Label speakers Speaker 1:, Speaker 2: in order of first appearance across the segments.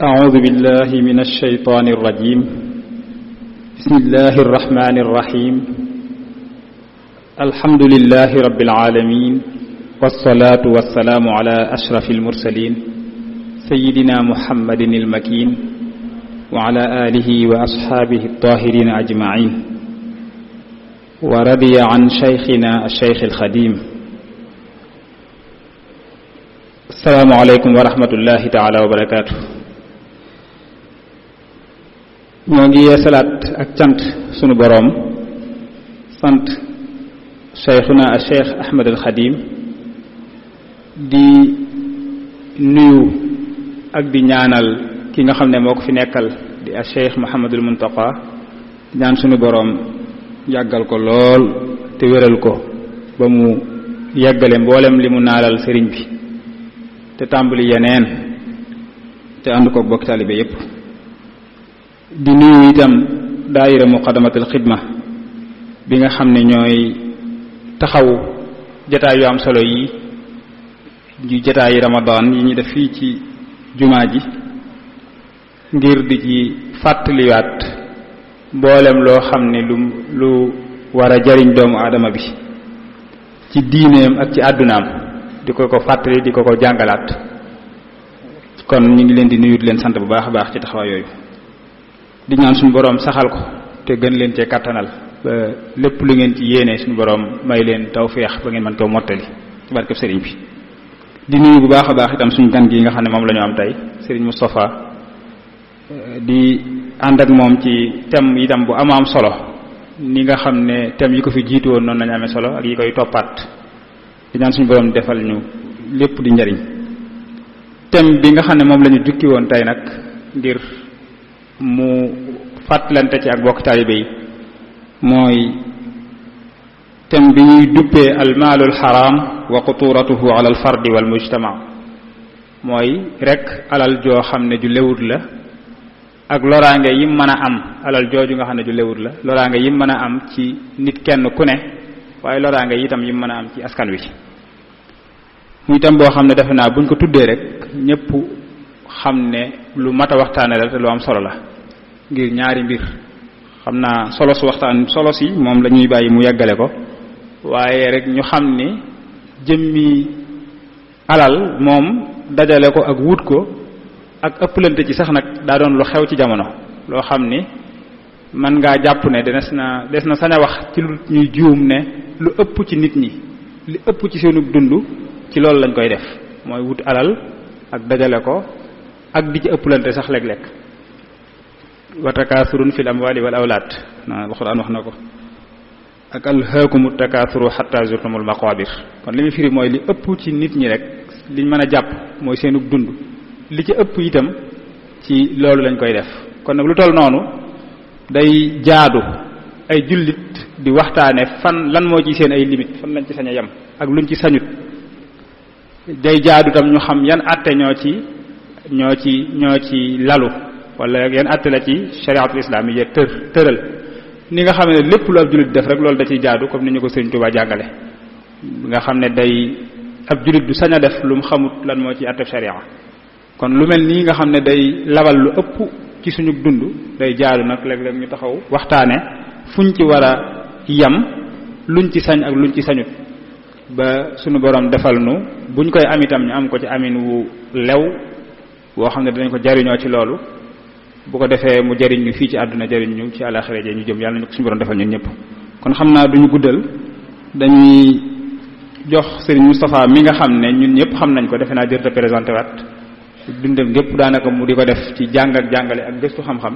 Speaker 1: أعوذ بالله من الشيطان الرجيم بسم الله الرحمن الرحيم الحمد لله رب العالمين والصلاة والسلام على أشرف المرسلين سيدنا محمد المكين وعلى آله وأصحابه الطاهرين أجمعين ورضي عن شيخنا الشيخ الخديم السلام عليكم ورحمة الله تعالى وبركاته ñoo ngi yeesalaat ak cant sunu boroom sant cheikhuna a cheikh Ahmad al Xadim di nuyu ak di ñaanal ki nga xam ne moo ko fi nekkal di a cheikh Muhammadul Muntaqa ñaan sunu boroom yàggal ko lool te wéral ko ba mu yeggale mboolem li mu naalal sëriñ bi te tàmbali yeneen te ànd ko bokk taalibe yépp di nuyu itam daayira muqaddamatul xidma bi nga xam ne ñooy taxaw jataay yu am solo yi ju jataayi ramadan yi ñu def fii ci jumaa ji ngir di ci fàttaliwaat mboolem loo xam ne lu war a jariñ doomu aadama bi ci diineem ak ci àddunaam di ko fàttali di ko jàngalaat kon ñu ngi leen di nuyu di leen sant bu baax a baax ci taxawaay yooyu di ñaan suñu boroom saxal ko te gën leen cee kattanal ba lépp lu ngeen ci yéene suñu boroom may leen tawfeex ba ngeen mën koo mottali ci barkeb sëriñ bi di nuyu bu baax a baax itam suñu gan gi nga xam ne moom la ñu am tey sëriñ Moustapha di ànd ak moom ci thème itam bu am solo ni nga xam ne thème yi ko fi jiitu woon noonu lañu amee solo ak yi koy toppaat di ñaan suñu boroom defal ñu lépp di njariñ thème bi nga xam ne moom la ñu jukki woon tey nag ngir mu fàttalante ci ak bokk taalibe yi mooy thème bi ñuy duppee almaalul xaraam wa xuturatuhu ala al fardi wal mujtama mooy rek alal joo xam ne ju lewut la ak loraange yim mën a am alal jooju nga xam ne ju lewut la loraange yim mën a am ci nit kenn ku ne waaye loraange itam yim mën a am ci askan wi muy thème boo xam ne defe naa buñ ko tuddee rek ñépp xam ne lu mat a waxtaane la te lu am solo la ngir ñaari mbir xam naa solo su waxtaan solo si moom la ñuy bàyyi mu yeggale ko waaye rek ñu xam ni jëmmi alal moom dajale ko ak wut ko ak ëpplante ci sax nag daa doon lu xew ci jamono loo xam ni mën ngaa jàpp ne des na sañ a wax ci lu ñuy juum ne lu ëpp ci nit ñi li ëpp ci seenu dund ci loolu lañ koy def mooy wut alal ak dajale ko ak di ci ëpplante sax léeg-léeg wa takaasurun fil amwali wal awlaad alxuraan wax na ko ak alhaakumu takaasuru hatta zurtumul maqaabir kon li muy firi mooy li ëpp ci nit ñi rek liñ mën a jàpp mooy seenu dund li ci ëpp itam ci loolu lañ koy def kon nag lu toll noonu day jaadu ay jullit di waxtaane fan lan moo ci seen ay limite fan lañ ci sañ a yem ak luñ ci sañut day jaadu tam ñu xam yan àtte ñoo ci lalu wala yan àtte la ci shariatul islamiyya tëral ni nga xam ne lépp lu ab jullit def rek loolu da ciy jaadu comme ni ñu ko Sëriñ Tuubaa jàngale nga xam ne day ab jullit du sañ a def lu mu xamut lan moo ci àtte sharia kon lu mel nii nga xam ne day labal lu ëpp ci suñu dund day jaadu nag léeg-léeg ñu taxaw waxtaane fuñ ci war a yam luñ ci sañ ak luñ ci sañut ba suñu borom defal nu buñ koy am itam ñu am ko ci amin wu lew boo xam ne dinañ ko jariñoo ci loolu bu ko defee mu jariñ ñu fii ci àdduna jariñ ñu ci àllaxira ja ñu jëm yàlla nañu ko suñu borom defal ñun ñëpp kon xam naa duñu guddal dañuy jox Serigne Moustapha mi nga xam ne ñun ñëpp xam nañ ko defe naa jërte présenté waat dundam gépp daanaka mu di ko def ci jàng ak jàngale ak gëstu xam-xam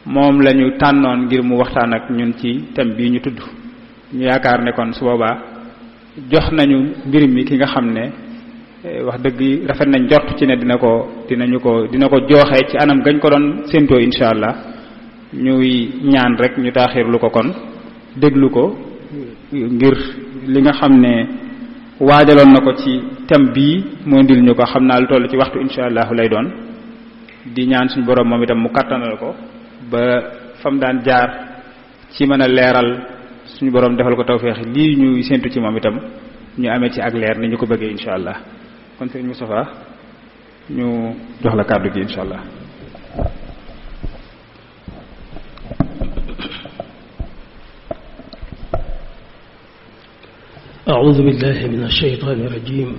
Speaker 1: moom la ñu tànnoon ngir mu waxtaan ak ñun ci thème bii ñu tudd ñu yaakaar ne kon su boobaa jox nañu mbir mi ki nga xam ne wax dëgg rafet nañ jort ci ne dina ko jooxe ci anam gañ ko doon séentoo insha allah ñuy ñaan rek ñu taaxirlu ko kon déglu ko ngir li nga xam ne waajaloon na ko ci thème bii mu indil ñu ko xam naa lu toll ci waxtu insha allah lay doon di ñaan suñu borom moom itam mu kattanal ko ba fam daan jaar ci mën a leeral suñu borom defal ko tawfeex lii ñuy séentu ci moom itam ñu amee ci ak leer ni ñu ko bëggee insha allah kon sëriñ Moustapha ñu jox la kàddu gi insha allah
Speaker 2: أعوذ بالله من الشيطان الرجيم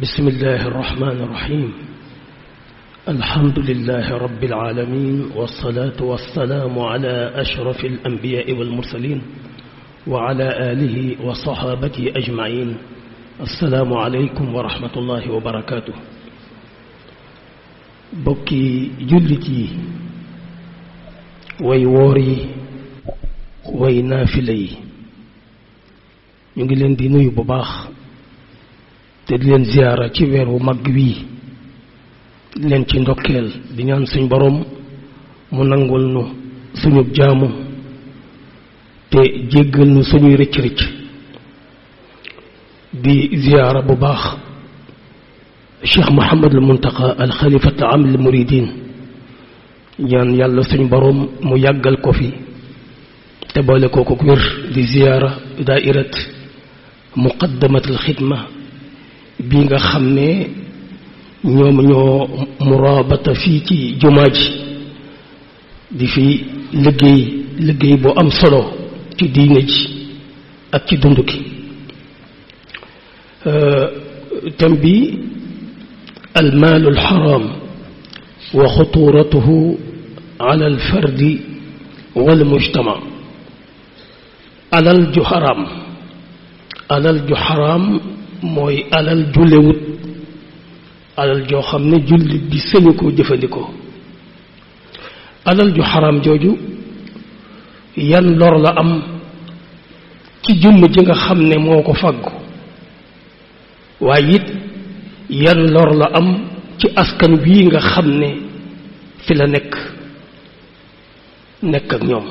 Speaker 2: بسم الله الرحمن الرحيم الحمد لله رب العالمين والصلاة والسلام على أشرف الأنبياء والمرسلين وعلى آله وصحابته أجمعين السلام عليكم ورحمة الله وبركاته بكي جلتي ويوري وينافلي ñu ngi leen di nuyu bu baax te di leen ziyaara ci weer wu mag wi di leen ci ndokkeel di ñaan suñ borom mu nangul nu suñu jaamu te jéggal nu suñuy rëcc rëcc di ziyaara bu baax Cheikh Mouhamad al Muntaqa al Xalifat am al muridin ñaan yàlla suñ borom mu yàggal ko fi te boole ko ko wér di ziyaara daairat muqaddamatul xidma bi nga xam ne ñoom ñoo murabata fii ci jumaa ji di fi liggéey bu am solo ci diine ji ak ci dund gi thème bi almaalu alxaram wa xuturatuhu ala alfardi wal mujtama alal ju xaraam mooy alal ju lewut alal joo xam ne jullit bi sañu koo jëfandikoo alal ju xaraam jooju yan lor la am ci jëmm ji nga xam ne moo ko faggu waaye it yan lor la am ci askan bii nga xam ne fi la nekk ak ñoom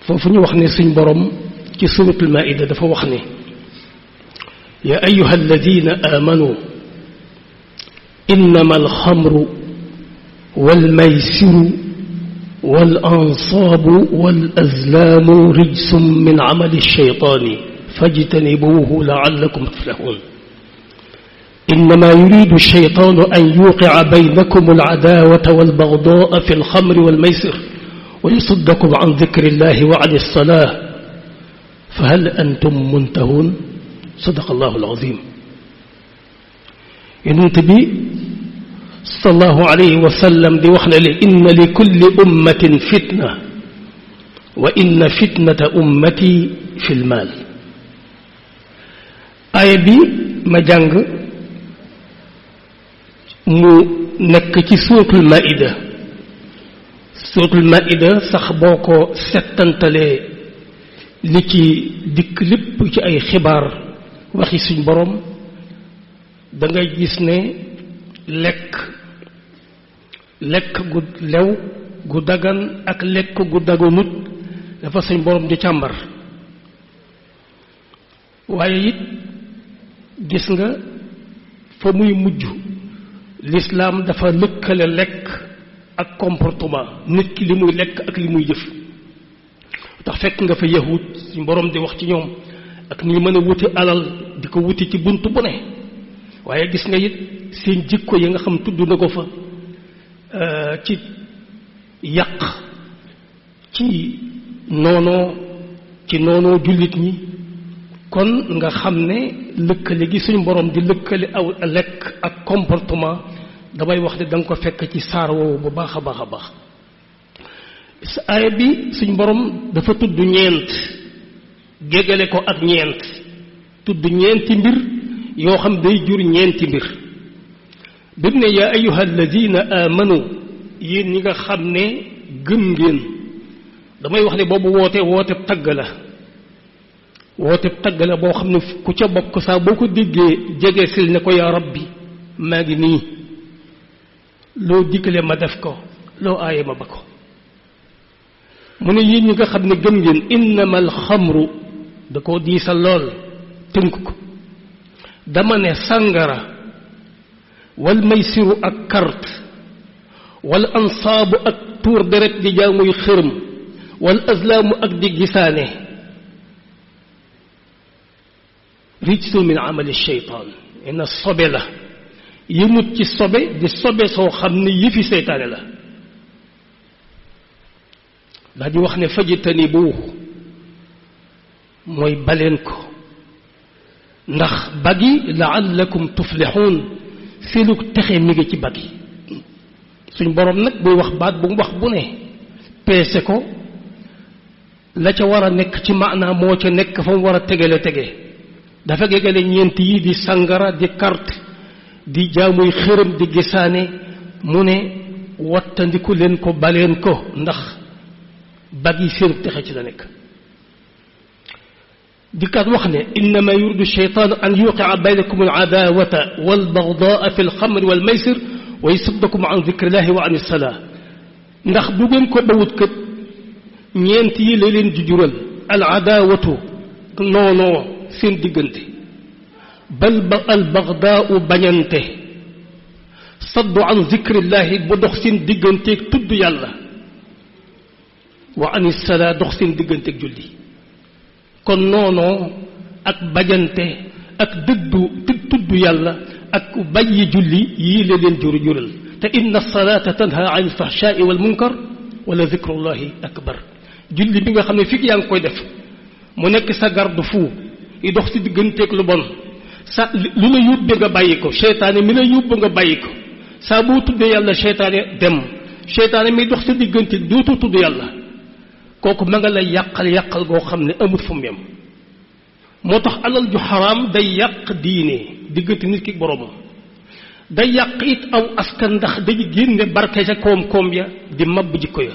Speaker 2: foofu ñu wax ne suñ borom ci suratul maida dafa wax ne ya ayuha alladina amanu innama alxamru walmaysiru walansabu walazlamu rijsum min amali alshaytani fajtanibuhu laallakum tuflihun إنما يريد الشيطان أن يوقع بينكم العداوة والبغضاء في الخمر والميسر ويصدكم عن ذكر الله وعن الصلاة فهل أنتم منتهون صدق الله العظيم ينتبه صلى الله عليه وسلم دي وخنا لي إن لكل أمة فتنة وإن فتنة أمتي في المال آية بي ما جانغ mu nekk ci suuratul maida sax boo ko settantalee li ci dikk lépp ci ay xibaar waxi suñ borom da ngay gis ne lekk gu lew gu dagan ak lekk gu daganut dafa suñ borom di càmbar waaye it gis nga fa muy mujj l'islam dafa lëkkale lekk ak comportement nit ki li muy lekk ak li muy jëf tax fekk nga fa yahud suñu borom di wax ci ñoom ak ni mën a wuti alal di ko wuti ci bunt bu ne waaye gis nga it seen jikko yi nga xam tudd na ko fa ci yàq ci noonoo jullit ñi kon nga xam ne lëkkale gi suñu borom di lëkkale aw lekk ak comportement damay wax ne da nga ko fekk ci saar woowu bu baax a baax a baax aaya bi suñu borom dafa tudd ñeent géggale ko ak ñeent tudd ñeenti mbir yoo xam day jur ñeenti mbir bi mu ne yaa ayyuha alladina amanu yéen ñi nga xam ne gëm ngeen damay wax ne boobu woote tagg la boo xam ne ku ca bokk saa boo ko déggee jege sil ne ko yaa rabbi maa ngi nii loo diggale ma def ko loo aaye ma ba ko mu ne yéen ñi nga xam ne gëm ngeen innama alxamru da koo diisal lool tënk ko dama ne sàngara wal maysiru ak carte wal ansaabu ak tuur deret di jaamuy xërëm wal azlaamu ak di gisaane rijsun min amali sheytaan ina sobe la yëmut ci sobe di sobe soo xam ne yëfi seytaane la daal di wax ne fajtanibuuhu mooy baleen ko ndax bagi la'allakum tuflixuun seenu texe mi ngi ci bagi suñ boroom nag buy wax baat bu mu wax bu ne peese ko la ca war a nekk ci maanaa moo ca nekk fa mu war a tegale tege dafa gegale ñeent yi di sangara di carte di jaamuy xërëm di gisaane mu ne wattandiku leen ko baleen ko ndax bagi seenu texe ci la nekk dikkaat wax ne innama yuridu sheytaanu an yuqia baynakum al-adaawata wal-bagdaa fi al-xamri wal-maysir wa yasuddakum an dikrillahi wa an as-salaa ndax bu ngeen ko bawut kët ñeent yi la leen di jural al-adaawatu noonoo seen diggante bal ba al-bagdaau bañante saddu an dikrillahi bu dox seen digganteeg tudd yàlla wa an as-salaa dox seen digganteeg julli kon noonoo ak bajante ak dëddu tudd yàlla ak bàyyi julli yii la leen jural te inna salaata tanha an alfahshaai wal munkar wala zikrullahi akbar julli bi nga xam ne fii yaa ngi koy def mu nekk sa garde fou yi dox si digganteeg lu bon sa lu la yóbbee nga bàyyi ko seytaane mi la yóbbu nga bàyyi ko saa boo tuddee yàlla seytaane dem seytaane mi dox sa digganteeg dootoo tudd yàlla kooku ma nga lay yàqal goo xam ne amut fu mu yem moo tax alal ju xaraam day yàq diine diggante nit ki boroomam day yàq it aw askan ndax dañu génne barke ca koom-koom ya di mabb jikko ya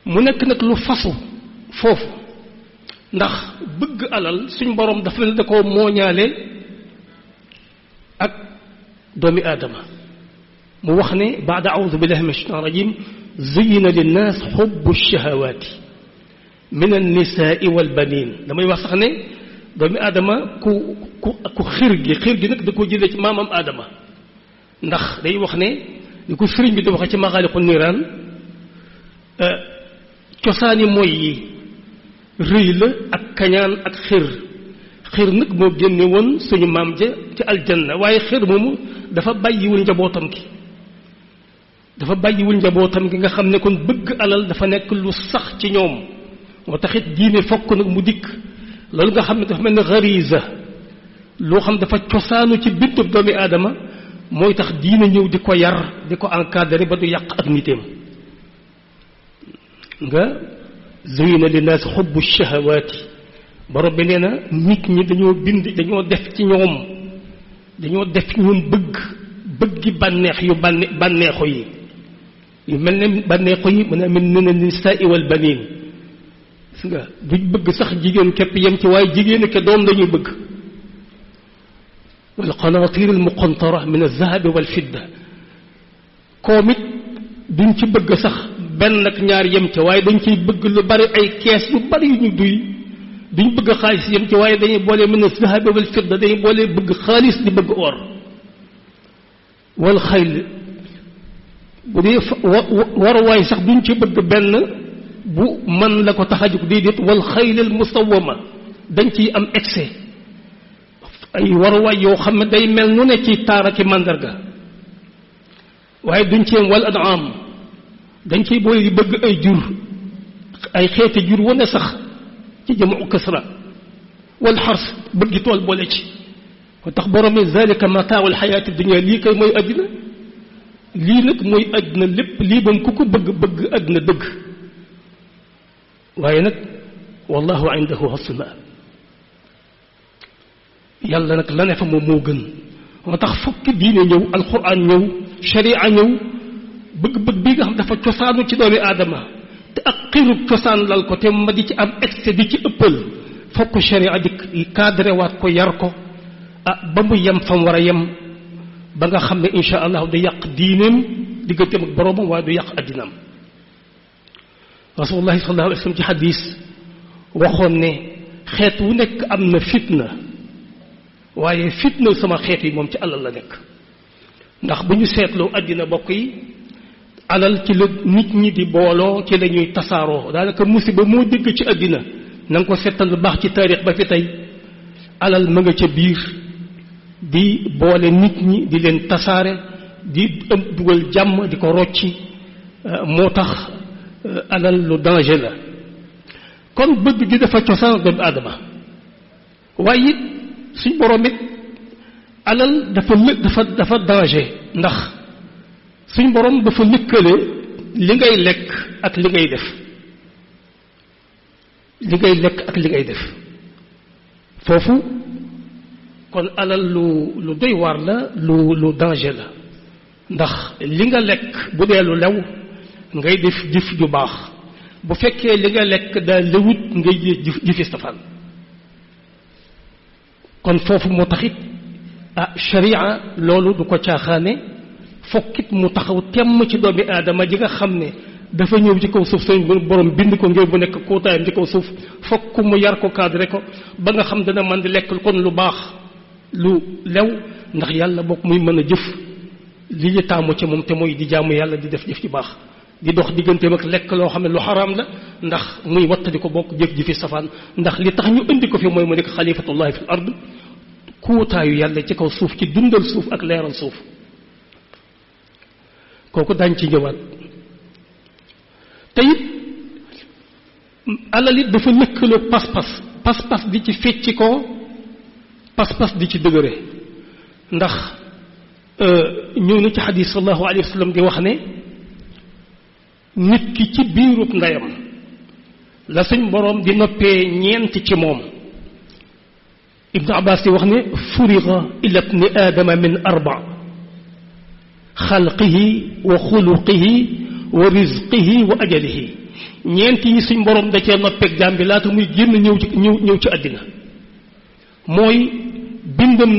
Speaker 2: mu nekk nag lu fasu foofu ndax bëgg alal suñ boroom dafa mel da koo mooñaale ak doomi aadama mu wax ne baada audu billahi min ashaitan rajim zuyyina linnaas xubbu shahawaati min annisaai walbanin damay wax sax ne doomi aadama ku xir gi nag da koo jëlee ci maamam aadama ndax day wax ne li ko sëriñ bi di waxee ci maxaaliqu niiraan cosaani mooy yi rëy la ak kañaan ak xir nag moo génne woon suñu maam ja ci aljanna waaye xir moomu dafa bàyyiwul njabootam gi nga xam ne kon bëgg alal dafa nekk lu sax ci ñoom moo taxit diine fokk nag mu dikk loolu nga xam ne dafa mel ne gariza loo xam dafa cosaanu ci bindu doomi aadama mooy tax diine ñëw di ko yar di ko encadré ba du yàq ak niteem nga zuyina linnaas xubbu shahawaati borom bi nee na nit ñi dañoo def ci ñoom bëggi bànneex yu bànneexu yi yu mel ne bànneexu yi mën a mel ne nisaa wal baniin gis nga duñ bëgg sax jigéen képp yem ci waaye jigéen ak doom lañuy bëgg wal qanaatiir al muqantara min az-zahabi wal fidda koom it duñ ci bëgg sax benn ak ñaar yem ci waaye dañ ciy bëgg lu bari ay kees yu bari yu ñu duy duñ bëgg xaalis yem ci waaye dañuy boole min az-zahabi wal fidda dañuy boole bëgg xaalis di bëgg or wal xayl bu dee waruwaay sax duñ ci bëgg benn bu man la ko tax a jóg déedéet wal xaylal musawwama dañ ciy am excès ay waruwaay yoo xam ne day mel nu ne ci taara ci màndarga waaye duñ ci am wal an'am dañ ciy boole di bëgg ay jur ay xeeti jur wane sax ci jamu kasra wal xars bëggi tool boole ci ko tax borom ne zalika mataa'ul xayaati dunya lii kay mooy àddina lii nag mooy àddina lépp lii moom ku ko bëgg àddina dëgg waaye nag wallahu indahu husnul maab yàlla nag la ne fa moom moo gën moo tax fokki diine ñëw alquran ñëw sharia ñëw bëgg-bëgg bi nga xam dafa cosaanu ci doomi aadama te ak xiirub cosaan lal ko te ma di ci am excès di ci ëppal fokk sharia dikk cadré waat ko yar ko ba mu yem fa mu war a yem ba nga xam ne insha allah du yàq diineem digganteem ak boroomam waaye du yàq addinaam rasulullahi sallallahu alayhi wa sallam ci xadis waxoon ne xeet wu nekk am na fitna waaye fitna sama xeet yi moom ci alal la nekk ndax bu ñu seetloo addina bokk yi alal ci la nit ñi di booloo ci la ñuy tasaaroo daanaka musiba moo dégg ci addina na nga ko seetal lu baax ci taarix ba fi tey alal ma nga ca biir di boole nit ñi di leen tasaare di dugal jàmm di ko rocci moo tax alal lu danger la kon bëgg gi dafa cosaan doomu aadama waaye it suñ borom it alal dafa danger ndax suñ borom dafa lëkkale li ngay lekk ak li ngay def foofu kon alal lu doy waar la lu danger la ndax li nga lekk bu dee lu lew ngay def jëf ju baax bu fekkee li nga lekk daa lewut ngay jëfi safaan kon foofu moo taxit sharia loolu du ko caaxaane fokkit mu taxaw temm ci doomi aadama ji nga xam ne dafa ñëw ci kaw suuf seen borom bind ko ngir bu nekk kóotaayam ci kaw suuf fokk mu yar ko cadré ko ba nga xam dana mën di lekk kon lu baax lu lew ndax yàlla bokk muy mën a jëf li ñu taamu ci moom te mooy di jaamu yàlla di def jëf ci baax di dox digganteem ak lekk loo xam ne lu xaraam la ndax muy wattadi ko bokk jëf ji fi safaan ndax li tax ñu indi ko fi mooy mu nekk xalifatullahi fil ard kuutaayu yàlla ci kaw suuf ci dundal suuf ak leeral suuf kooku daañ ci ñëwaat te it alal it dafa lëkkaloo pas-pas di ci fecci ko pas-pas di ci dëgëre ndax ñëw na ci xadiis sallallahu alayhi wa sallam di wax ne nit ki ci biirub ndeyam la suñ boroom di noppee ñeent ci moom ibnu abbas di wax ne furiga ila ibni aadama min arba xalqihi wa xuluqihi wa rizqihi wa ajalihi ñeent yi suñ boroom da cee noppeeg jaam bi laata muy génn ñëw ci àddina mooy bindam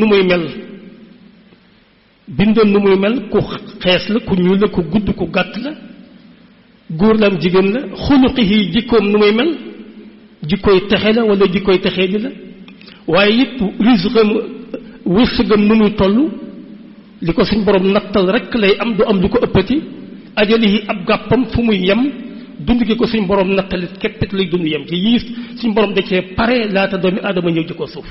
Speaker 2: nu muy mel ku xees la ku ñuul la ku gudd ku gàtt la góor la am jigéen la xuluqihi jikkoom nu muy mel jikkooy texe la wala jikkooy texee di la waaye it rizqam wërsëgam nu muy toll li ko suñ borom nattal rek lay am du am lu ko ëppati ajalihi ab gàppam fu muy yem dund gi ko suñ borom nattalit képpit lay dund yem ci yii suñ borom da cee pare laata doomi aadama ñëw ci kaw suuf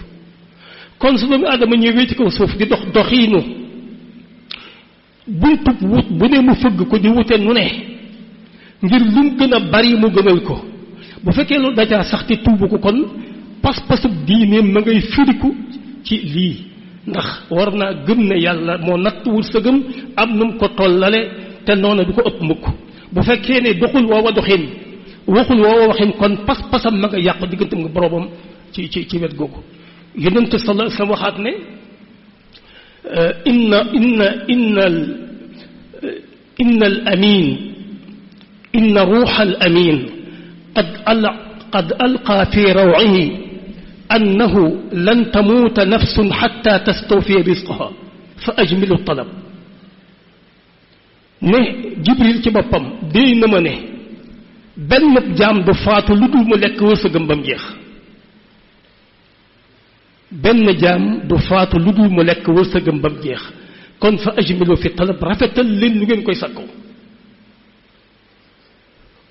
Speaker 2: kon su doomi aadama ñëwee ci kaw suuf di dox doxiinu buntu wut bu ne mu fëgg ko di wute nu ne ngir lu mu gën a bari mu gënal ko bu fekkee loolu dajaa sax te tuubu ko kon pas-pasub diineem ma ngay firiku ci lii ndax war naa gëm ne yàlla moo natt wërsëgam am nu mu ko tollale te noonu du ko ëpp mukk bu fekkee ne doxul woowa doxin waxul woowa waxin kon pas-pasam ma nga yàqu diggante nga boroomam ci wet googu yonent sallallahu alayhi wasallam waxaat ne inna al amin inna ruuxa al amin qad alqa fi raw'ihi annahu lan tamuuta nafsun xatta tastawfi risqaha fa ajmilu talab ne jibril ci boppam déy na ma ne benn jaam du faatu lu dul mu lekk wërsëgam ba mu jeex benn jaam du faatu lu dul mu lekk wërsëgam ba mu jeex kon fa ajmilu fi talab rafetal leen lu ngeen koy sakkoo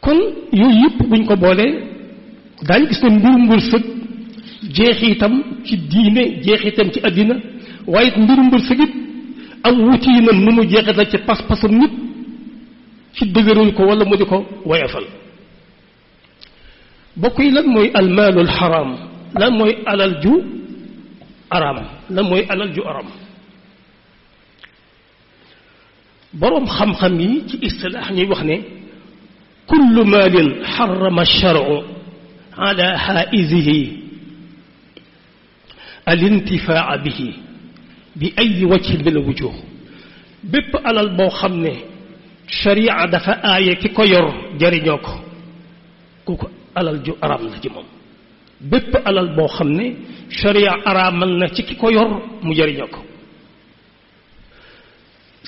Speaker 2: kon yooyu yëpp buñ ko boolee daañu gis ne mbirum wërsëg jeexitam ci diine jeexitam ci àddina waaye it mbirum wërsëg it am wutiinam nu mu jeexital ci pas-pasam nit ci dëgëral ko wala mu di ko woyafal bokk yi lan mooy almaalul xaraam lan mooy alal ju araam lan mooy alal ju araam boroom xam-xam yi ci istilaax ñuy wax ne kullu maalin xarama shar'u ala xaa'izihi alintifaa bihi bi ay wajhin min alwujuh bépp alal boo xam ne sharia dafa aaye ki ko yor jariñoo ko kooku alal ju araam la ci moom bépp alal boo xam ne sharia araamal na ci ki ko yor mu jariñoo ko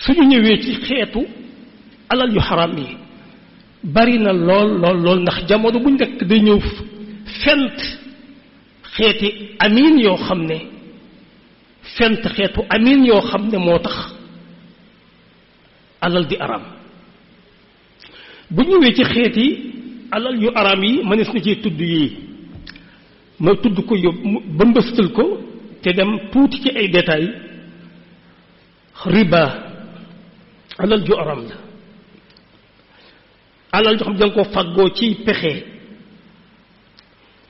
Speaker 2: suñu ñëwee ci xeetu alal yu xaraam yi bari na lool ndax jamono bu nekk day ñëw fent xeeti amiin yoo xam ne fent xeetu amiin yoo xam ne moo tax alal di araam bu ñëwee ci xeeti alal yu araam yi mënees na ci tudd yii ma tudd ko yóbbu ba mbëstal ko te dem tuuti ci ay détails riba alal ju araam la alal joo xam ne da nga koo fàggoo ci pexe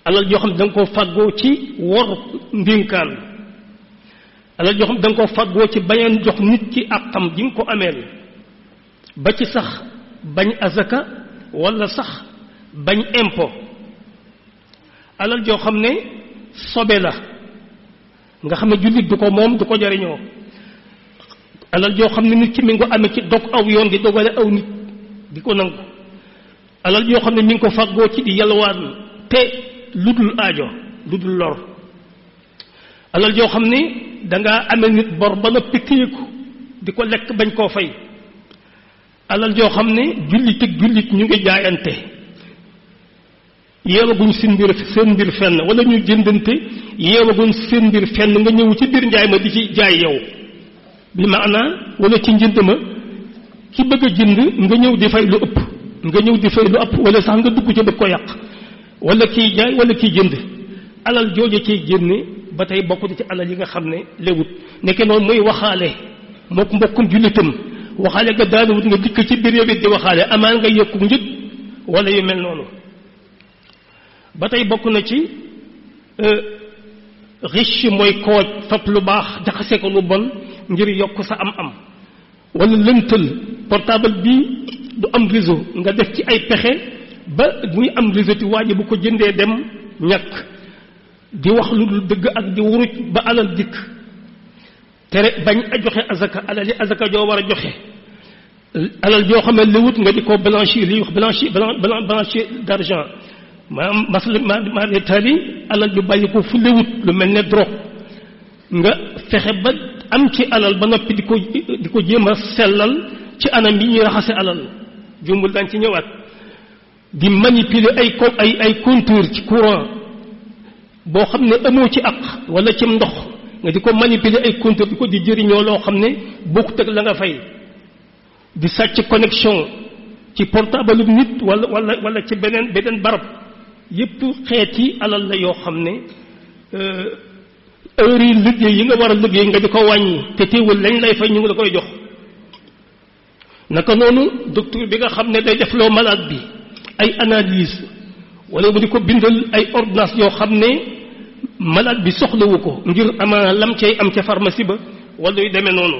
Speaker 2: alal joo xam ne da nga koo fàggoo ci wor ndénkaan alal joo xam ne da nga koo fàggoo ci bañeen jox nit ki àqam ji nga ko ameel ba ci sax bañ azaka wala sax bañ impôt alal joo xam ne sobe la nga xam ne jullit du ko moom du ko jariñoo alal joo xam ne nit ki mi ngi ko amee ci dog aw yoon di dogale aw nit di ko nangu alal joo xam ne mi ngi ko fàggoo ci di yalwaan te lu dul aajo lu dul lor alal joo xam ne dangaa amee nit bor ba noppi téyeku di ko lekk bañ koo fay alal joo xam ne jullit ak jullit ñu ngi jaayante yeewaguñ seen mbir fenn wala ñu jëndante yeewaguñ seen mbir fenn nga ñëw ci biir njaay ma di ci jaay yow bi maanaa wala ci njënd ma ki bëgg a jënd nga ñëw di fay lu ëpp wala sax nga dugg ci bëgg ko yàq wala kiy jaay wala kiy jënd alal jooju ciy génne ba tey bokk ci alal yi nga xam ne léwut nekke noonu muy waxaale mook mbokkum jullitam waxaale nga daanawut nga dikk ci biir yow it di waxaale amaan nga yokku njëg wala yu mel noonu ba tey bokk na ci riche mooy kooj fab lu baax jaxase ko lu bon ngir yokk sa am-am wala lëntal portable bi du am réseau nga def ci ay pexe ba muy am réseau ti waa ji bu ko jëndee dem ñàkk di wax lu dul dëgg ak di wuruj ba alal dikk tere bañ a joxe azaka alal yi azaka joo war a joxe alal joo xam ne liwut nga di ko blanchir li wax blanchir d'argent maanaam ma de tali alal ju bàyyi ko fu liwut lu mel ne drogue nga fexe ba am ci alal ba noppi di ko jéem a sellal ci anam yi ñuy raxase alal jumbul daan ci ñëwaat di manipuler ay contour ci courant boo xam ne amoo ci aq wala ci ndox nga di ko manipuler ay contour di ko di jëriñoo loo xam ne bokkut ak la nga fay di sàcc connexion ci portable nit wala ci beneen barab yépp xeeti alal la yoo xam ne heure yi liggéey yi nga war a liggéey nga di ko wàññi te teewul lañ lay fay ñu ngi la koy jox naka noonu docteur bi nga xam ne day def loo malade bi ay analyse wala mu di ko bindal ay ordonnance yoo xam ne malade bi soxlawu ko ngir ama lam cay am ca pharmacie ba wala yu demee noonu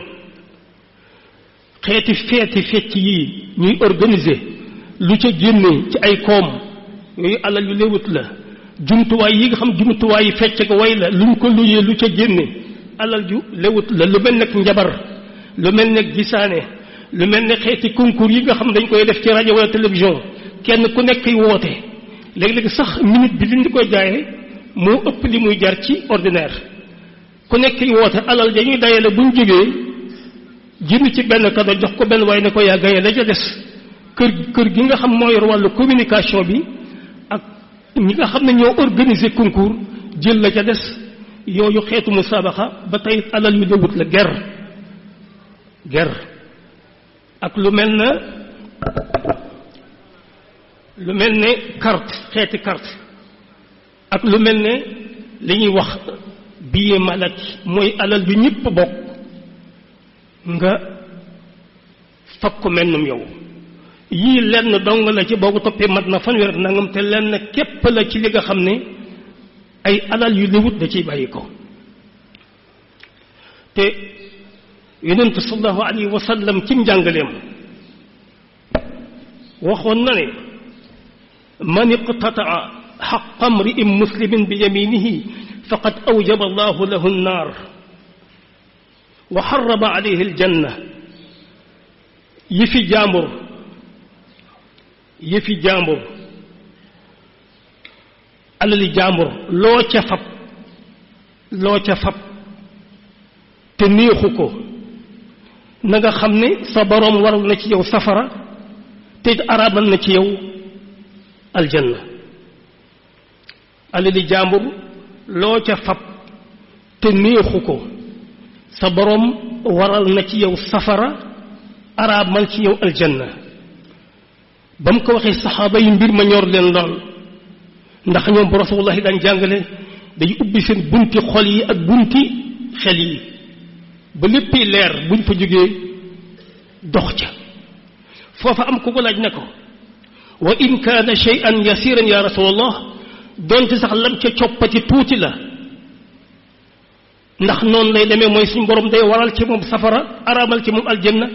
Speaker 2: xeeti fecc yi ñuy organiser lu ca génne ci ay koom yooyu alal yu léewut la jumtuwaay yi nga xam jumtuwaay yi fecc ko way la luñ ko luyee lu ca génne alal ju léewut la lu mel nag njabar lu mel nag gisaane lu mel ne xeeti concours yi nga xam dañ koy def ci rajo wala télévision kenn ku nekk woote léeg-léeg sax minute bi liñ di koy jaayee moo ëpp li muy jar ci ordinaire ku nekk woote alal dañuy dayale buñ jógee jënd ci benn kado jox ko benn waaye ne ko yaa gañe la ca des kër gi nga xam moo yor wàllu communication bi ak ñi nga xam ne ñoo organiser concours jël la ca des yooyu xeetu musaabaxa ba tey alal yu lewut la ger ak lu mel ne carte xeeti carte ak lu mel ne li ñuy wax billet malaki mooy alal bi ñëpp bokk nga fag ko mennum yow yii lenn dong la ci boo ko toppee mat na fanweer nangam te lenn képp la ci li nga xam ne ay alal yu liwut da ciy bàyyi ko te yonent sallallahu alayhi wa sallam ci njàngaleem waxoon na ne man iqtataa xaqa mri'in muslimin bi yaminihi faqad awjaba allahu lahu an-naar wa harrama alayhi al-janna yëfi jàmbur alali jàmbur loo ca fab te neexu ko na nga xam ne sa boroom waral na ci yow safara te araamal na ci yow aljanna alali jàmbur loo ca fab te neexu ko sa boroom waral na ci yow safara araamal ci yow aljanna ba mu ko waxee saxaaba yi mbir ma ñor leen lool ndax ñoom bu rasulullahi daan jàngale dañu ubbi seen bunti xol yi ak bunti xel yi ba léppi leer buñ fa jógee dox ca foofa am ku ko laaj ne ko wa in kaana shay'an yasiran ya rasulallah donte sax lam ca coppati tuuti la ndax noonu lay demee mooy suñu borom day waral ci moom safara araamal ci moom aljanna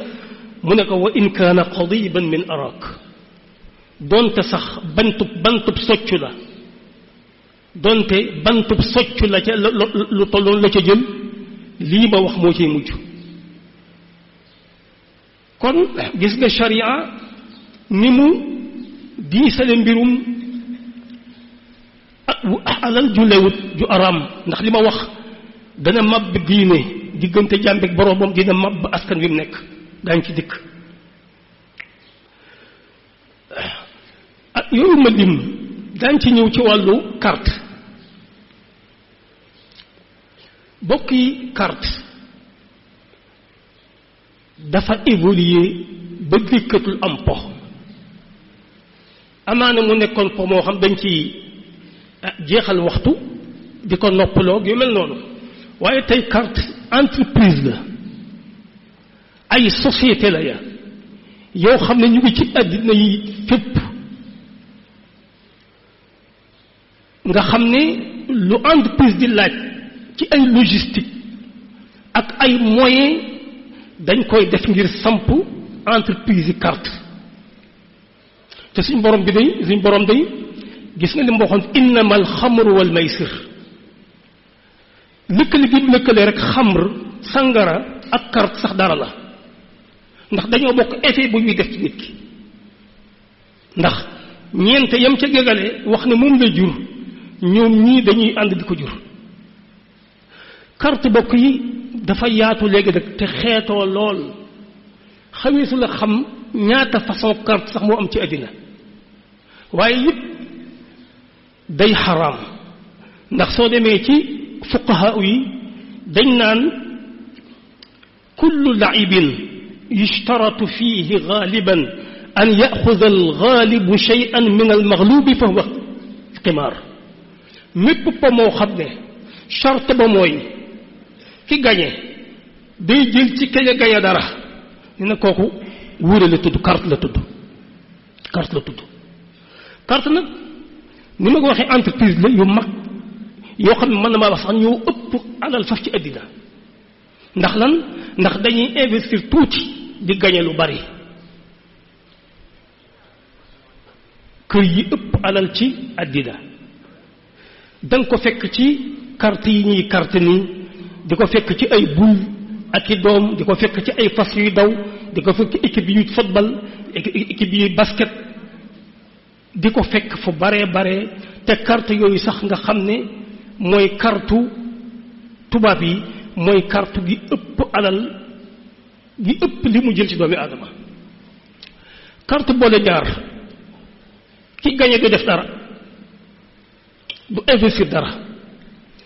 Speaker 2: mu ne ko wa in kaana qadiban min arak donte sax bantub soccu la donte bantub soccu la ca lu tolloon la ca jël lii ma wax moo ciy mujj kon gis nga sharia ni mu diisale mbirum alal ju lewut ju araam ndax li ma wax dana màbb diine diggante jàmbek boroomam dina màbb askan wi mu nekk daañ ci dikk ak yooyu ma lim daañ ci ñëw ci wàllu carte bokk yi carte dafa évoluer ba dikkatul am po amaana mu nekkoon po moo xam dañ ci jeexal waxtu di ko noppaloo yu mel noonu waaye tey carte entreprise la ay société la ya yoo xam ne ñu ngi ci àddina yi fépp nga xam ne lu entreprise di laaj ci ay logistique ak ay moyens dañ koy def ngir samp entreprise yi carte te suñ borom day gis nga li mu waxoon innamal xamru wal maysir lëkkale gi lëkkale rek xamr sangara ak carte sax dara la ndax dañoo bokk effet bu ñuy def ci nit ki ndax ñeente yam ca gegale wax ne moom lay jur ñoom ñii dañuy ànd di ko jur carte bokk yi dafa yaatu léegi nag te xeetoo lool xamee su la xam ñaata façon carte sax moo am ci àddina waaye yëpp day xaraam ndax soo demee ci fuqaha yi dañ naan kullu laibin yushtaratu fihi galiban an yaxuda algaalibu shay'an min almaghlubi fa huwa qimaar mépp po moo xam ne charte ba mooy ki gañe day jël ci kañ a gañe dara ñu ne kooku wuure la tudd carte la tudd carte nag ni ma ko waxee entreprise la yu mag yoo xam ne mën na maa wax sax ñoo ëpp alal faf ci àddina ndax lan ndax dañuy investir tuuti di gañe lu bari kër yi ëpp alal ci àddina danga ko fekk ci carte yi ñuy carte nii di ko fekk ci ay bul ak i doom di ko fekk ci ay fas yuy daw di ko fekk ci équipe yuy football équipe yuy basket di ko fekk fu baree baree te carte yooyu sax nga xam ne mooy kartu tubaab yi mooy carte gi ëpp alal gi ëpp li mu jël ci doomi aadama carte boole ñaar ki gañe du def dara du investir dara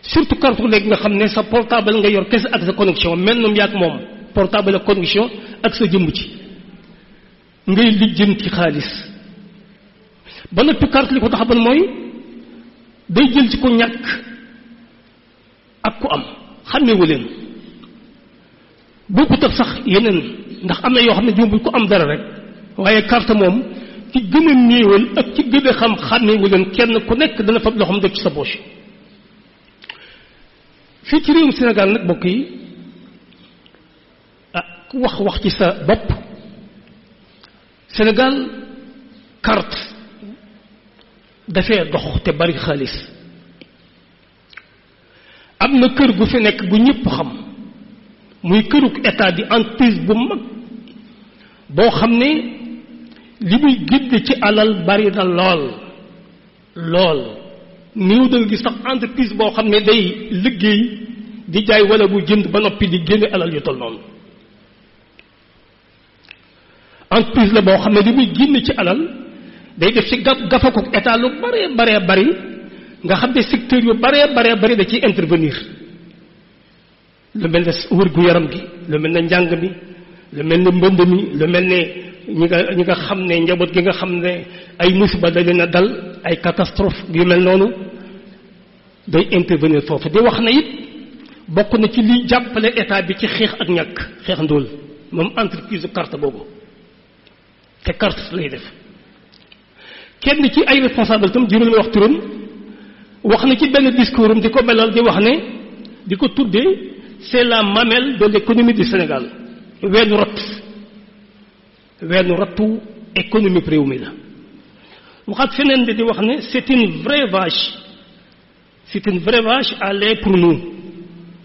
Speaker 2: surtout carte léegi nga xam ne sa portable nga yor kese ak sa connexion mel noonu yaag moom portable ak connexion ak sa jëmm ci ngay lijjanti xaalis ba noppi carte li ko tax ban mooy day jël ci ko ñàkk ak ku am xàmmeewu leen bokkut ak sax yeneen ndax am na yoo xam ne jumbuñ ko am dara rek waaye carte moom ci gën a néewal ak ci gën a xam xàmmeewu leen kenn ku nekk dana fab loo xam def ci sa poche fii ci réewum Sénégal nag bokk yi ku wax ci sa bopp Sénégal carte dafee dox te bari xaalis am na kër gu fi nekk gu ñëpp xam muy këruk état di entreprise bu mag boo xam ne li muy génne ci alal bari na lool néew da nga gis sax entreprise boo xam ne day liggéey di jaay wala bu jënd ba noppi di génne alal yu toll noonu entreprise la boo xam ne li muy génne ci alal day def ci gafakuk état lu baree bari nga xam ne secteur yu baree bari da ciy intervenir lu mel ne wërgu yaram gi lu mel ne njàng mi lu mel ne mbënd mi lu mel ne ñi nga xam ne njaboot gi nga xam ne ay musiba da leen a dal ay catastrophe yu mel noonu day intervenir foofu di wax na it bokk na ci liy jàppale état bi ci xeex ak ñàkk xeex ndóol moom entreprise carte boobu te carte lay def kenn ci ay responsable tam juróomi wax turam wax na ci benn discours am di ko belal di wax ne di ko tuddee c'est la mamelle de l'économie du Sénégal weenu rottu économie réew mi la waxaat feneen di wax ne c'est une vraie vache à lait pour nous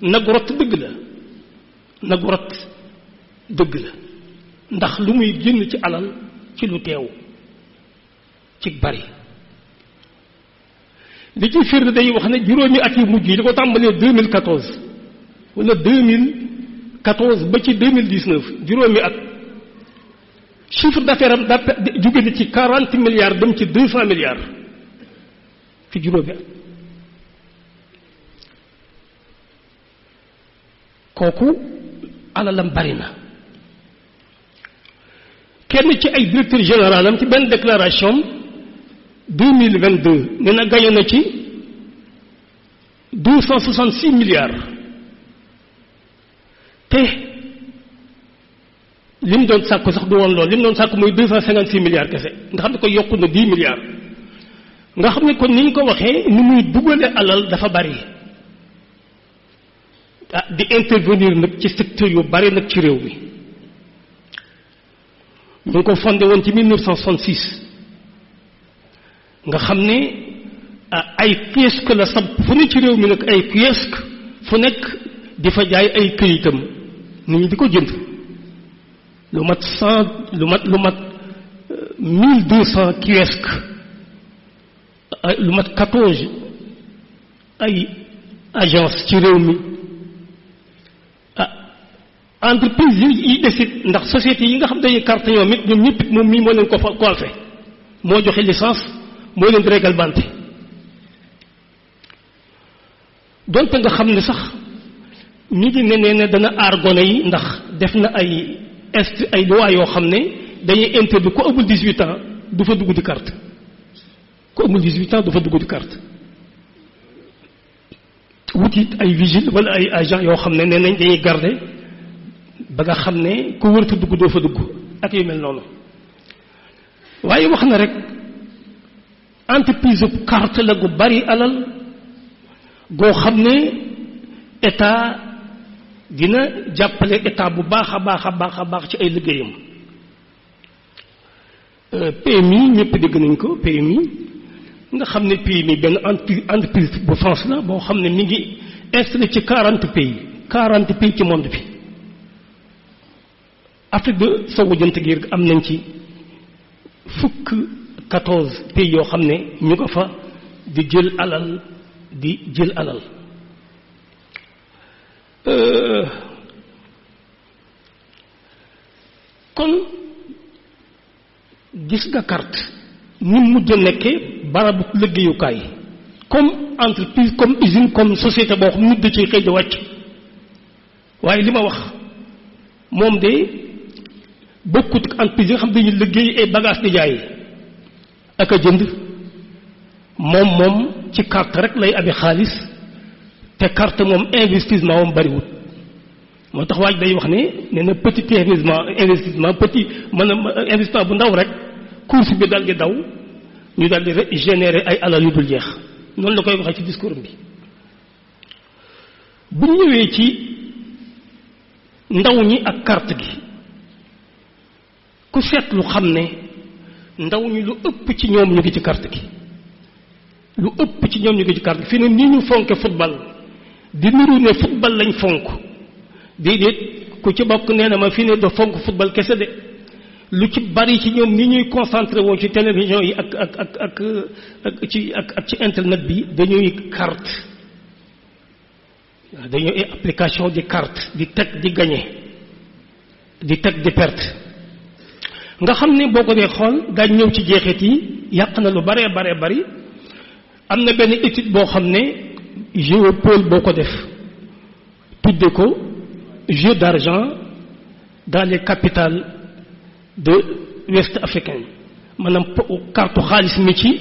Speaker 2: nag rott dëgg la ndax lu muy génn ci alal ci lu teew ci bari li ci firnde day wax ne juróomi at yu mujj yi li ko tàmbalee 2014 wala 2014 ba ci 2019 juróomi at chiffre d'affaires am jóge na ci 40 milliards dem ci 200 milliards ci juróomi at kooku alalam bari na kenn ci ay directeur général am ci benn déclaration 2022 nee na gañe na ci 266 milliards te li mu doon sàkku sax du woon loolu li mu doon sàkku mooy 256 milliards kese nga xam ne ko yokku na 10 milliards nga xam ne kon ni ñu ko waxee ni muy dugale alal dafa bari di intervenir nag ci secteur yu bari nag ci réew mi ñu ngi ko fondé woon ci 1966 nga xam ne ay kiosque la sab fu ne ci réew mi nag ay kiosque fu nekk di fa jaay ay këyitam nit ñi di ko jënd lu mat 1200 kiosque lu mat 14 ay agence ci réew mi entreprise yi desit ndax société yi nga xam dañuy carte ñoom it ñoom ñëpp moom mii moo leen ko coiffé moo joxe licence moo leen di réglementé donte nga xam ne sax ñi di ne dana aar gone yi ndax def na ay loi yoo xam ne dañuy interdit ku amul 18 ans du fa dugg di carte ku amul 18 ans du fa dugg di carte wuti ay vigile wala ay agent yoo xam ne nee nañ dañuy garder ba nga xam ne ku wërta dugg doo fa dugg ak yu mel noonu waaye wax na rek entreprise bu carte la gu bari alal goo xam ne état dina jàppale état bu baax a baax ci ay liggéeyam PMI ñëpp dégg nañ ko PMI nga xam ne PMI benn entreprise bu France la boo xam ne mi ngi installé ci 40 pays ci monde bi Afrique de sowu jant gi am nañ ci 14 pays yoo xam ne ñu ko fa di jël alal kon gis nga carte ni mujj a nekkee barabu liggéeyukaay comme entreprise comme usine comme société boo xam nit da ciy xëy di wàcc waaye li ma wax moom de bokkut ak entreprise yi nga xam dañuy liggéey ay bagages di jaay ak a jënd moom ci carte rek lay amee xaalis te carte moom investissement moom bariwut moo tax waaj day wax ne nee na petit investissement petit investissement bu ndaw rek course bi dal di daw ñu dal di générer ay alal yu dul jeex noonu la koy waxee ci discours bi bu ñëwee ci ndaw ñi ak carte gi ku seetlu xam ne ndaw ñi lu ëpp ci ñoom ñu ngi ci carte gi lu ëpp ci ñoom ñu ngi ci carte gi fii ne nii ñu fonke football di niru ne football lañ fonk déedéet ku ci bokk nee na ma fii ne do fonk football kese de lu ci bari ci ñoom ni ñuy concentré woo ci télévision yi ak ci internet bi dañuy carte dañuy application di carte di teg di gagné di teg di perte nga xam ne boo ko dee xool daañ ñëw ci jeexit yi yàq na lu baree bari am na benn étude boo xam ne Géopol boo ko def tudde ko jeu d'argent dans les capitales de l'Ouest africain maanaam carte xaalis mi ci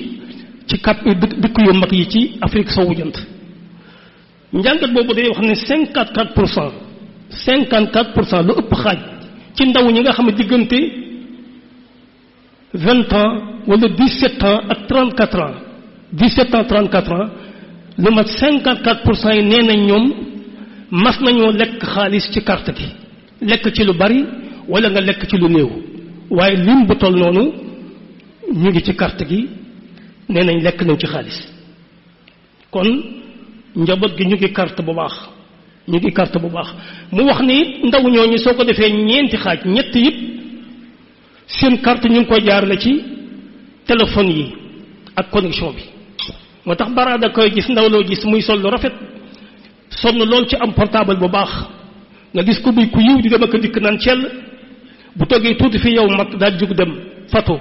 Speaker 2: dëkk yu mag yi ci Afrique sowu jant njàngat boobu day wax ne 54% lu ëpp xaaj ci ndaw ñi nga xam ne diggante 20 ans wala 17 ans ak 34 ans 17 ans 34 ans lu mat 54% yi nee nañ ñoom mas nañoo lekk xaalis ci carte gi lekk ci lu bari wala nga lekk ci lu néew waaye lim bu toll noonu ñu ngi ci carte gi nee nañ lekk nañ ci xaalis kon njaboot gi ñu ngi carte bu baax ñu ngi carte bu baax mu wax ni ndaw ñooñu soo ko defee ñeenti xaaj ñett yëpp seen carte ñu ngi koy jaarale ci téléphone yi ak connexion bi moo tax baraada koy gis ndaw loo gis muy sol lu rafet sonn lool ci am portable bu baax nga gis ko muy ku yiw di dem ak dikk naan cell bu toggee tuuti fi yow mag daal jug dem fatu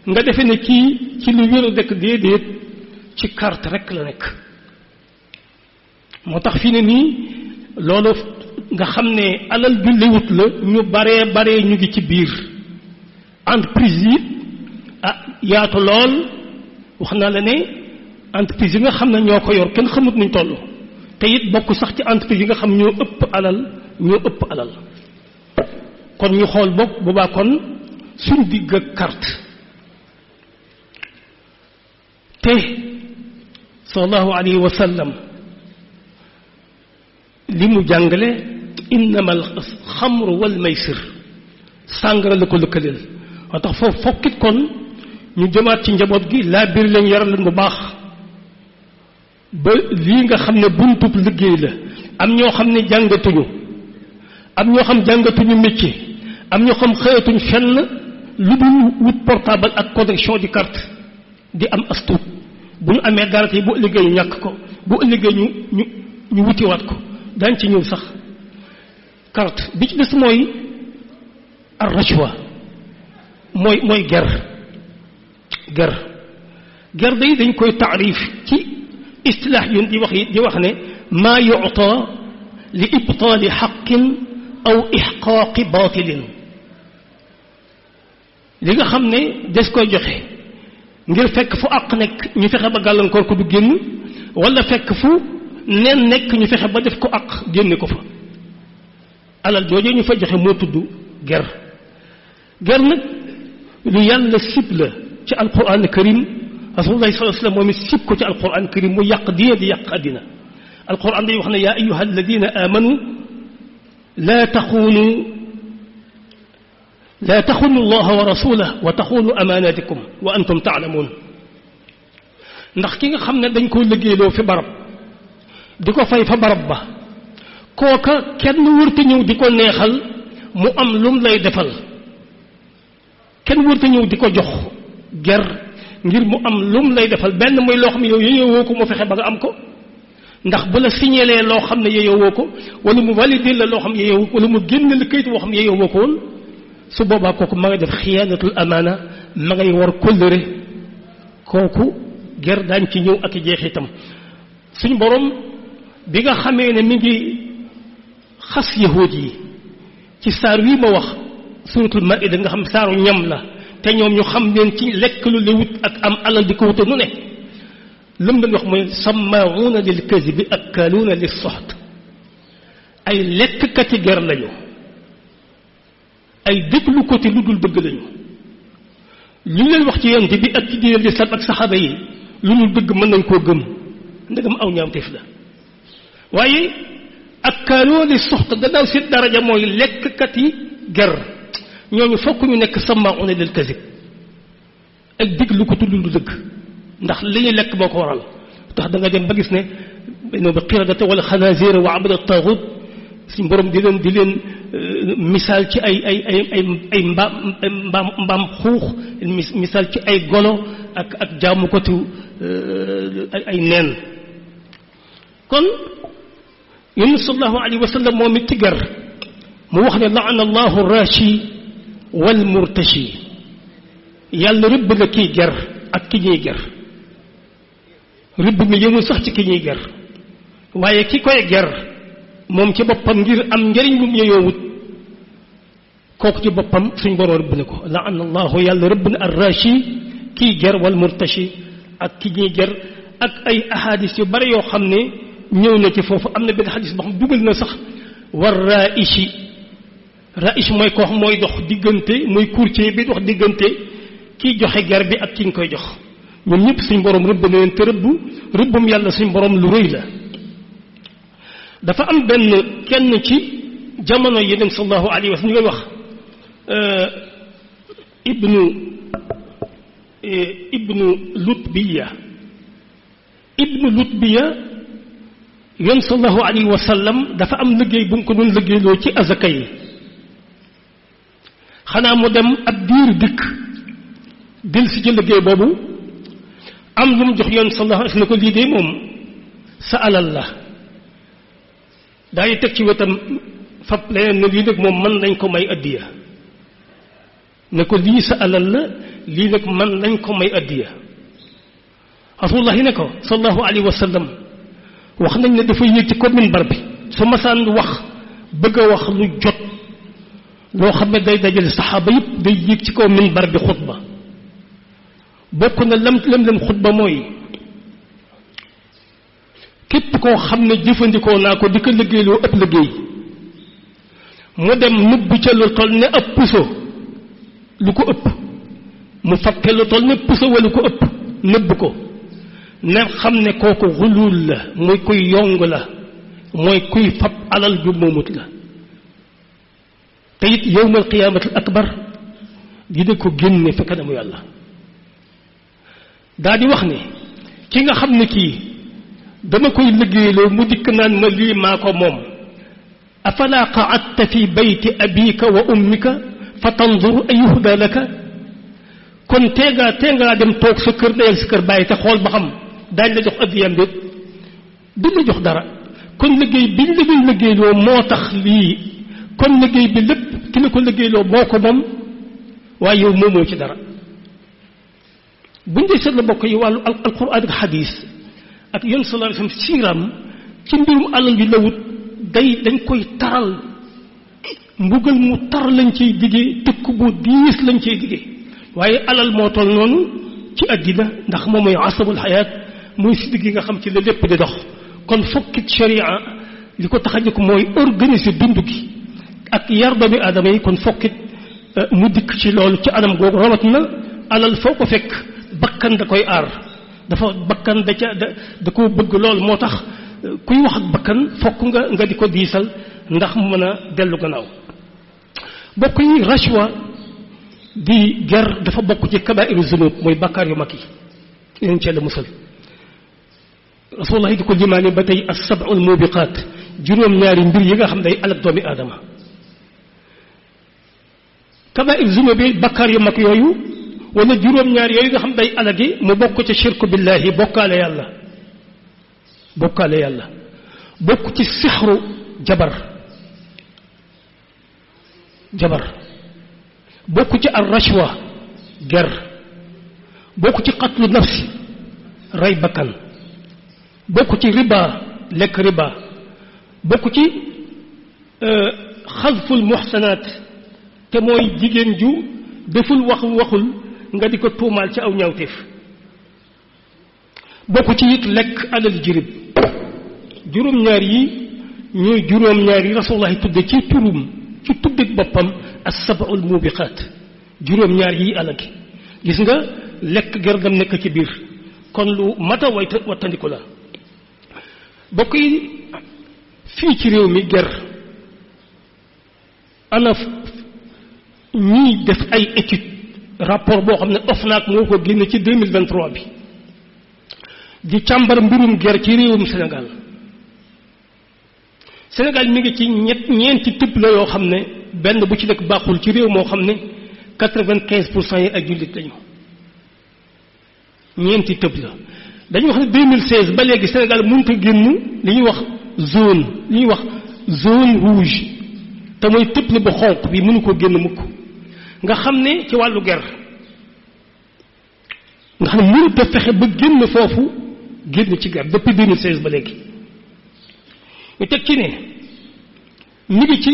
Speaker 2: nga defe ne kii ci lu wér a dëkk déedéet ci carte rek la nekk moo tax fi ne nii loolu nga xam ne alal bi liwut la ñu baree ñu ngi ci biir entreprise yi yaatu lool wax naa la ne entreprise yi nga xam ne ñoo ko yor kenn xamut nuñ toll te it bokk sax ci entreprise yi nga xam ñoo ëpp alal kon ñu xool bokk boobaa kon suñ digg ak carte te sallallahu alayhi wa sallam li mu jàngale innamal xamru wal maysir sàngara la ko lëkkaleel moo tax foofu fokkit kon ñu jëmaat ci njaboot gi laa biir leen yaral leen bu baax ba lii nga xam ne buntub liggéey la am ñoo xam ne jàngatuñu am ñoo xam jàngatuñu métier am ñoo xam xëyatuñ fenn lu dul wut portable ak connexion di carte di am astuut bu ñu amee dara tey bu ëllëgee ñu ñàkk ko bu ëllëgee ñu wutiwaat ko daañ ci ñëw sax carte bi ci des mooy ar rachwa mooy ger day dañ koy taarif ci istilaax yun di wax ne maa yu'ta li ibtaali xaqin aw ixqaaqi baatilin li nga xam ne des koy joxe ngir fekk fu àq nekk ñu fexe ba gàllankoor ko du génn wala fekk fu neen nekk ñu fexe ba def ko àq génne ko fa alal jooju ñu fa joxe moo tudd ger nag lu yàlla sib la ci alquran karim rasulullah sallallahu alayhi wasallam moom it sib ko ci alquran karim mu yàq diine di yàq àddina alquran day wax ne yaa ayyuha alladina amanu laa taxunu allaha wa rasulahu wa taxunu amanatikum wa antum taalamuun ndax ki nga xam ne dañ koo liggéeyloo fi barab di ko fay fa barab ba kooka kenn wërta ñëw di ko neexal mu am lum lay defal kenn wërta ñëw di ko jox ger ngir mu am lum lay defal benn muy loo xam ne yow yeyoo ko mu fexe ba nga am ko ndax bu la signalee loo xam ne yeyoo ko wala mu validé la loo xam ne yeyoo ko wala mu génn la kayit boo xam ne yeyoo ko woon su boobaa kooku ma nga def xiyaanatul amaana ma ngay war kóllëre kooku ger daañ ci ñëw ak jeexitam suñ borom bi nga xamee ne mi ngi xas yahuud yi ci saar wi ma wax suratul maida nga xam saaru ñam la te ñoom ñu xam leen ci lekk lu lewut ak am alal di ko wuta nu ne lam dañ wax mooy sammaauuna lil kazibi akkaaluuna lis soxt ay lekkkati ger lañu ay déglu ko te lu dul dëgg lañu lu leen wax ci yonent bi ak ci diine lislaam ak saxaaba yi lu dul dëgg mën nañ koo gëm ndegam aw ñaawteef la waaye akkaaluuna lis soxt gannaaw seen daraja mooy lekkkati ger ñooñu fokk ñu nekk sammaauuna lil kazib ak déglu ko te lu dul dëgg ndax li ñuy lekk boo ko waral tax da nga dem ba gis ne ba qiradata wala xanaazira wa abada taaxut suñ borom di leen misaal ci ay mbaam xuux misaal ci ay golo ak jaamukatu ay neen kon yonent sallallahu alayhi wa sallam moom it ci ger mu wax ne laana allahu rashi wal murtashi yàlla rëbb na kii ger ak ki ñuy ger rëbb mi yëmul sax ci ki ñuy ger waaye ki koy ger moom ci boppam ngir am njëriñ lu mu yeyoowut kooku ci boppam suñ borom rëbb na ko laana allahu yàlla rëbb na arrashi kii ger wal murtashi ak ki ñuy ger ak ay ahadis yu bari yoo xam ne ñëw na ci foofu am na benn xadis boo xam dugal na sax war raishi mooy koo xam mooy dox diggante mooy courtier bi dox diggante kiy joxe ger bi ak ki ñu koy jox ñoom ñëpp suñ borom rëbb na leen te rëbbum yàlla suñ borom lu rëy la. dafa am benn kenn ci jamono yeneen sallallahu alayhi wa sallam ñu koy wax ibnu Lutbiya yoon sallallahu alayhi wa sallam dafa am liggéey bu mu ko doon liggéeyloo ci azaka yi xanaa mu dem ab diir dikk del si ci liggéey boobu am lu mu jox yoon sallallahu alayhi wa sallam ne ko lii de moom sa alal la daa yi teg ci wetam fab leneen ne lii nag moom mën nañ ko may addiya ne ko lii sa alal la lii nag mën nañ ko may addiya rasulullah ne ko sallallahu alayhi wa sallam wax nañ ne dafa yéeg ci ko minbar bi su masaan wax bëgg a wax lu jot loo xam ne day dajale saxaaba yëpp day yéeg ci kaw minbar bi xutba bokk na lam xutba mooy képp koo xam ne jëfandikoo naa ko di ko liggéeyloo ëpp liggéey mu dem nëbb ca lu toll ne ab puso lu ko ëpp mu fakke lu toll ne puso wala ko ëpp nëbb ko ne xam ne kooku xulul la muy kuy yong la mooy kuy fab alal ju moomut la te it yowmal qiyaamatul akbar dina ko génne fa kanamu yàlla daa di wax ne ki nga xam ne kii dama koy liggéeyloo mu dikk naan ma lii maa ko moom afala qa'adta fi bayti abika wa ummika fa tanzur ayuhda laka kon teengaa dem toog sa kër dayal sa kër bàyyi te xool ba xam daañ la jox addiyam déet du la jox dara kon liggéey biñ la doon liggéeyloo moo tax lii kon liggéey bi lépp ki la ko liggéeyloo moo ko moom waaye yow moomoo ci dara buñ dee seet la bokk yi wàllu alquran ak xadiis ak yoon sallallahu alayhi wasallam siiram ci mbirum alal bi lawut dañ koy taral mbugal mu tar lañ ciy diggee tëkk bu diis lañ ciy diggee waaye alal moo toll noonu ci àddina ndax moom mooy asabul xayaat mooy si digg yi nga xam ci la lépp di dox kon fokkit sharia li ko tax a jóg mooy organiser dund gi ak yar doomi aadama yi kon fokkit mu dikk ci loolu ci anam googu rawat na alal foo ko fekk bakkan da koy aar dafa bakkan da ko bëgg lool moo tax kuy wax ak bakkan fokk nga di ko diisal ndax mu mën a dellu gannaaw bokk yi rashwa di ger dafa bokk ci kabaa'iru zunub mooy bakkaar yu mag yi leen ci la musal rasulullah di ko limaane ba tey as-sab'ul mubiqaat juróom-ñaari mbir yi nga xam day alak doomi aadama kabaa'iru zunub yi bakkaar yu mag yooyu wala juróom-ñaar yooyu nga xam day alagi mu bokk ci shirku billahi bokkaale yàlla bokk ci sixru jabar bokk ci ar rashwa ger bokk ci qatlu nafsi rey bakkan bokk ci riba lekk riba bokk ci xadful muhsanaat te mooy jigéen ju deful waxul nga di ko tuumaal ci aw ñaawteef bokk ci it lekk alal jirib juróom-ñaar yi ñooy juróom-ñaar yi rasulullahi tudde ci tuddeg boppam as-sab'ul mubiqaat juróom-ñaar yi alagi gis nga lekk gerdam nekk ci biir kon lu mata wattandiku la bokk yi fii ci réew mi ger ana ñiy def ay étude rapport boo xam ne OFNAC moo ko génne ci 2023 bi di càmbar mbirum ger ci réewum Sénégal mi ngi ci ñeenti type la yoo xam ne benn bu ci nekk baaxul ci réew moo xam ne 95% yi ay jullit lañu ñeenti type la dañu wax ne 2016 ba léegi Sénégal mënut a génn li ñuy wax zone rouge te mooy type bu xonq bi mënu ko génn mukk nga xam ne ci wàllu ger nga xam ne mënut a fexe ba génn foofu génn ci ger depuis 2016 ba léegi ñu teg ci ne ñu ngi ci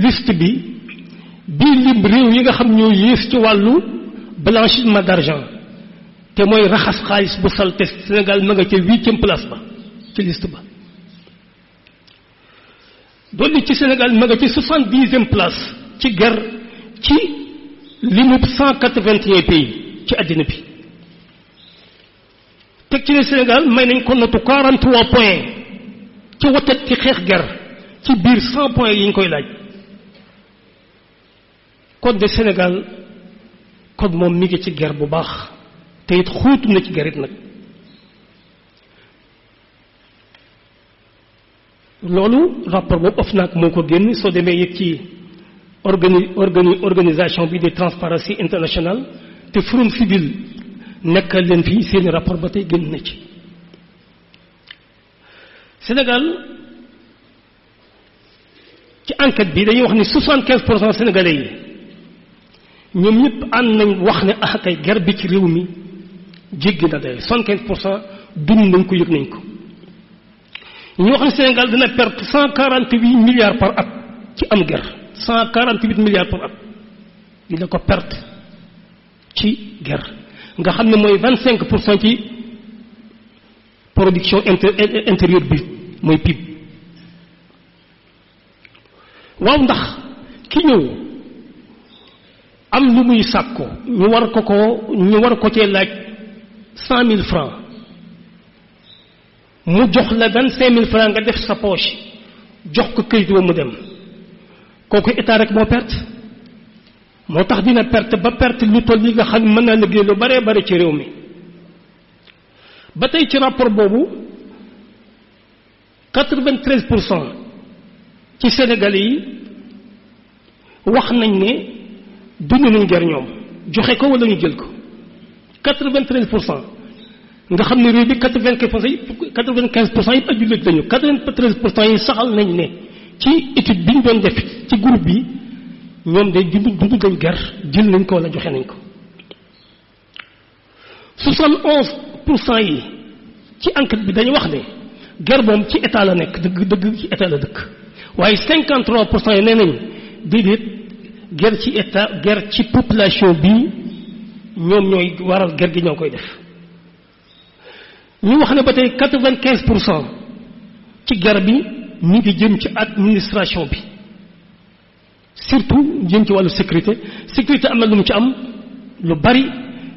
Speaker 2: liste bi bii lim réew yi nga xam ñoo yées ci wàllu blanchiment d'argent te mooy raxas xaalis bu salte Sénégal ma nga ca 8e place ba ci liste ba dolli ci Sénégal ma nga ci 70e place ci ger ci limub 181 pays ci àddina bi teg ci ne Sénégal may nañ ko notu 43 points ci watat ci xeex guerre ci biir 100 points yi ñu koy laaj kon de Sénégal kon moom mi ngi ci guerre bu baax te it xuutu na ci guerre it nag loolu rapport boobu OFNAC moo ko génn soo demee it ci organisation bi de Transparency International te Forum Civil nekkal leen fii seeni rapport ba tey génn na ci Sénégal ci enquête bi dañuy wax ni 75% sénégalais yi ñoom ñëpp ànd nañ wax ne kay guerre bi ci réew mi jéggi na day 75% dund nañ ko yëg nañ ko ñu wax ne Sénégal dina perte 148 milliards par at ci am guerre 148 milliards par at dina ko perte ci guerre nga xam ne mooy 25% ci production intérieure bi mooy PIB waaw ndax ki ñëw am lu muy sàkko ñu war ko cee laaj 100 000 francs mu jox la 25 000 francs nga def sa poche jox ko këyit wa mu dem kooku état rek moo perte moo tax dina perte ba perte lu toll yi nga xam ne mën naa liggéey lu bare bare ci réew mi ba tey ci rapport boobu 93% ci Sénégalais yi wax nañ ne dund nañ guerre ñoom joxe ko wala ñu jël ko 93% nga xam ne réew bi 95% yëpp ay jullit lañu 93% yi saxal nañ ne ci étude bi ñu doon def ci groupe bi ñoom day dund nañ guerre jël nañ ko wala joxe nañ ko 71% yi ci enquête bi dañu wax ne guerre moom ci état la nekk dëgg ci état la dëkk waaye 53% yi nee nañ déedéet guerre ci état guerre ci population bi ñoom ñooy waral guerre gi ñoo koy def ñu wax ne ba tey 95% ci guerre bi ñu ngi jëm ci administration bi surtout jëm ci wàllu sécurité am na lu mu ci am lu bari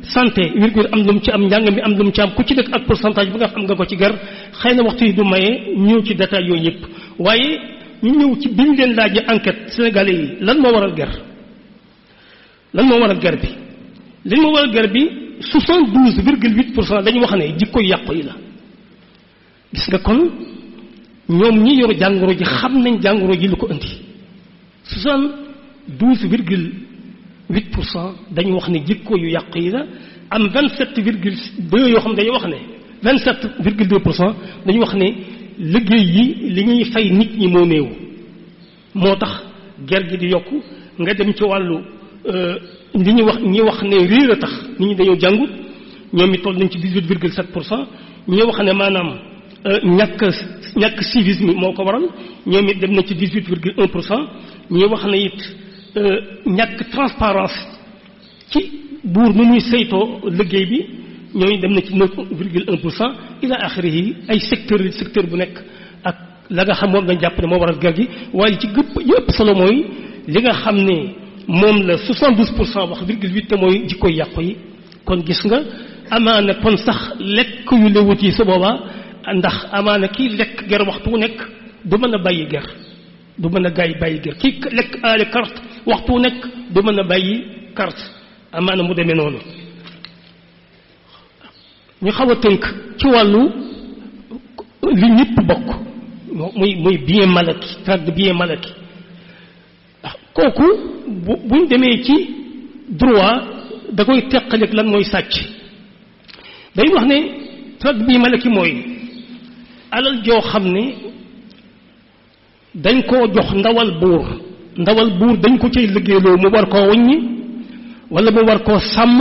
Speaker 2: santé wér-gu am lu mu ci am njàng mi am lu mu ci am ku ci nekk ak pourcentage bi nga xam nga ko ci guerre xëy na waxtu yi du maye ñëw ci détail yooyu yëpp waaye ñu ñëw ci bi ñu leen laajee enquête sénégalais yi lan moo waral guerre bi li moo waral guerre bi 72,8% dañu wax ne jikko yàqu yi la gis nga kon ñoom ñi yor jàngoro ji xam nañ jàngoro ji lu ko indi 72,8% dañu wax ne jikko yu yàqu yi la am 27,2 yoo xam ne dañu wax ne 27,2% dañu wax ne liggéey yi li ñuy fay nit ñi moo néew moo tax guerre gi di yokku nga dem ci wàllu li ñi wax ne réer a tax nit ñi dañoo jàngut ñoom it toll nañ ci 18,7%. ñi wax ne maanaam ñàkk civisme moo ko waral ñoom it dem na ci 18,1%. ñi wax ne it ñàkk transparence ci buur nu muy saytoo liggéey bi ñooñu dem na ci 9,1% ila axirihi ay secteur bu nekk ak la nga xam moom dañ jàpp ne moo waral guerre gi waaye ci yëpp solo mooy li nga xam ne moom la 72% wax 0,8 te mooy jikko yàqu yi kon gis nga amaana kon sax lekk yu lewut yi su boobaa ndax amaana kii lekk ger waxtu wu nekk du mën a bàyyi ger du mën a bàyyi ger kii lekk aale carte waxtu wu nekk du mën a bàyyi carte amaana mu demee noonu ñu xaw a tënk ci wàllu li ñëpp bokk muy bien malaki traque de bien malaki kooku buñ demee ci droit da koy teqaleeg lan mooy sàcc day wax ne traque bi malaki mooy alal joo xam ne dañ koo jox ndawal buur dañ ko cay liggéeyloo mu war koo waññi wala mu war koo sàmm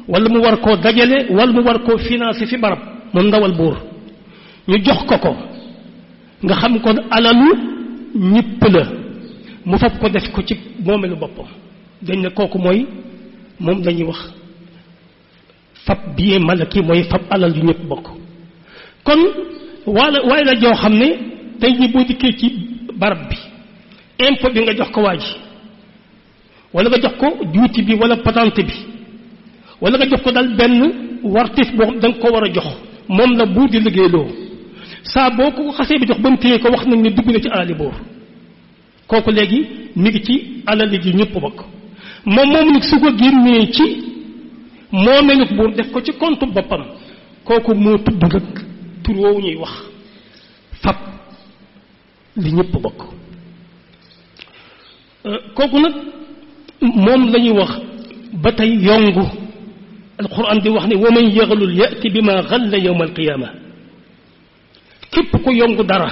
Speaker 2: wala mu war koo dajale wala mu war koo financer fi barab moom ndawal buur ñu jox ko nga xam ko alalu ñëpp la mu fab ko def ko ci moomeelu boppam dañ ne kooku mooy moom lañuy wax fab bien malaki mooy fab alal yu ñëpp bokk kon waaye la joo xam ne tey ñi boo dikkee ci barab bi impôt bi nga jox ko waa ji wala nga jox ko juuti bi wala patente bi wala nga jox ko daal benn wartif boo da nga ko war a jox moom la buur di liggéeyloo saa boo ko xasee bi jox ba mu téye ko wax nañ ne dugg na ci alali buur kooku léegi mi ngi ci alali ji ñëpp bokk moom nag su ko génnee ci moomeelu buur def ko ci compte boppam kooku moo tudd rek tur woowu ñuy wax fab li ñëpp bokk kooku nag moom la ñuy wax ba tey yongu alquran di wax ne wa man yaxlul yati bi ma xalla yowma alqiyama képp ku yongu dara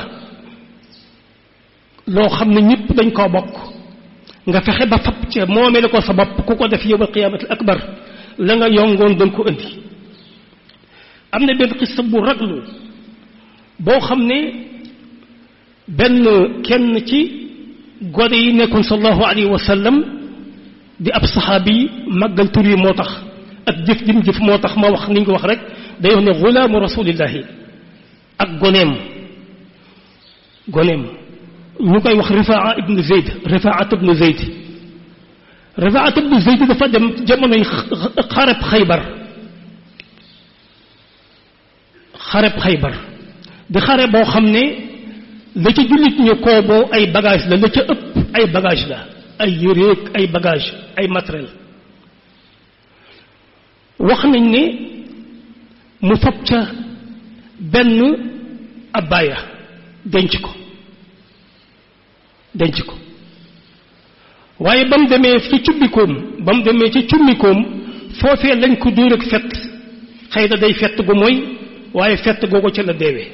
Speaker 2: loo xam ne ñëpp dañ koo bokk nga fexe ba fab ca moomee ko sa bopp ku ko def yowma alqiyamatil akbar la nga yongoon da nga ko indi am na benn xista bu raglu boo xam ne benn kenn ci gone yi nekkoon sallallahu alayhi wa sallam di ab saxaabi yi màggal tur yi moo tax ak jëf jim jëf moo tax ma wax ni ñu ko wax rek day wax ne gulaamu rasulillahi ak goneem ñu koy wax Rifaa ibnu Zayd dafa dem jamonoy xareb Xaybar di xare boo xam ne la ca jullit ñu kooboo ay bagage la ca ëpp ay bagage la ay yéreeg ay bagage ay matériel wax nañ ne mu fab ca benn abbaaya denc ko waaye ba mu demee ci cummikoom foofee lañ ko dóor ak fett xëy na day fett gu mooy waaye fett googu ca la deewee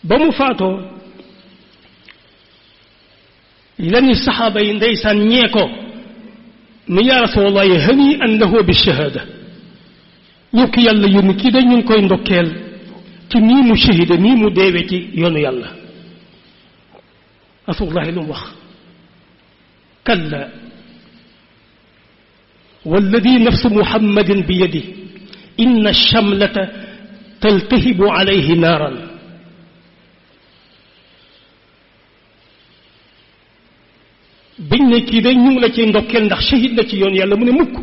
Speaker 2: ba mu faatoo lani saxaaba yi ndeysaan ñee ko ni yaa rasulallahi hani an lahu bi shahaada ñu ki yàlla yónni kii dañ ñu ngi koy ndokkeel ci nii mu shahida nii mu deewee ci yoonu yàlla rasulullahi lu mu wax kalla walladi nafsu muhammadin bi yadi inna shamlata taltahibu alayhi naaran biñ ne kii de ñu ngi la ciy ndokkeel ndax shahid la ci yoon yàlla mu ne mukk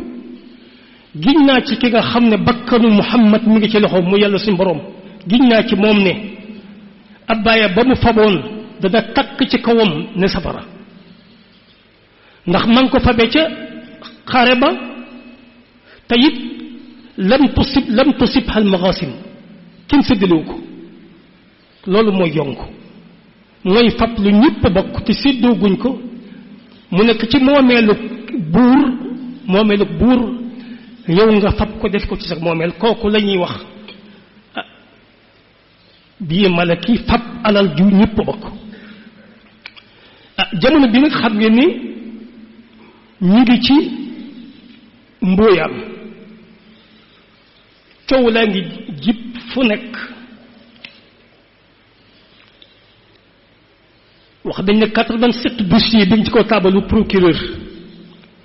Speaker 2: giñ naa ci ki nga xam ne bakkanu muhammad mi ngi ci loxo mu yàlla suñu borom giñ naa ci moom ne abbaaya ba mu faboon dana takk ci kawam ne safara ndax man ko fabe ca xare ba te it lam tusib hal magasim kenn séddalewu ko loolu mooy yonk mooy fab lu ñëpp bokk te séddooguñ ko mu nekk ci moomeelu buur yow nga fab ko def ko ci sax moomeel kooku la ñuy wax bii malaki fab alal ju ñëpp bokk jamono bi nag xam ngeen ni ñu ngi ci mbóoyaam coow laa ngi jib fu nekk wax dañ ne 87 dossiers bi ñu ci ko taabalu procureur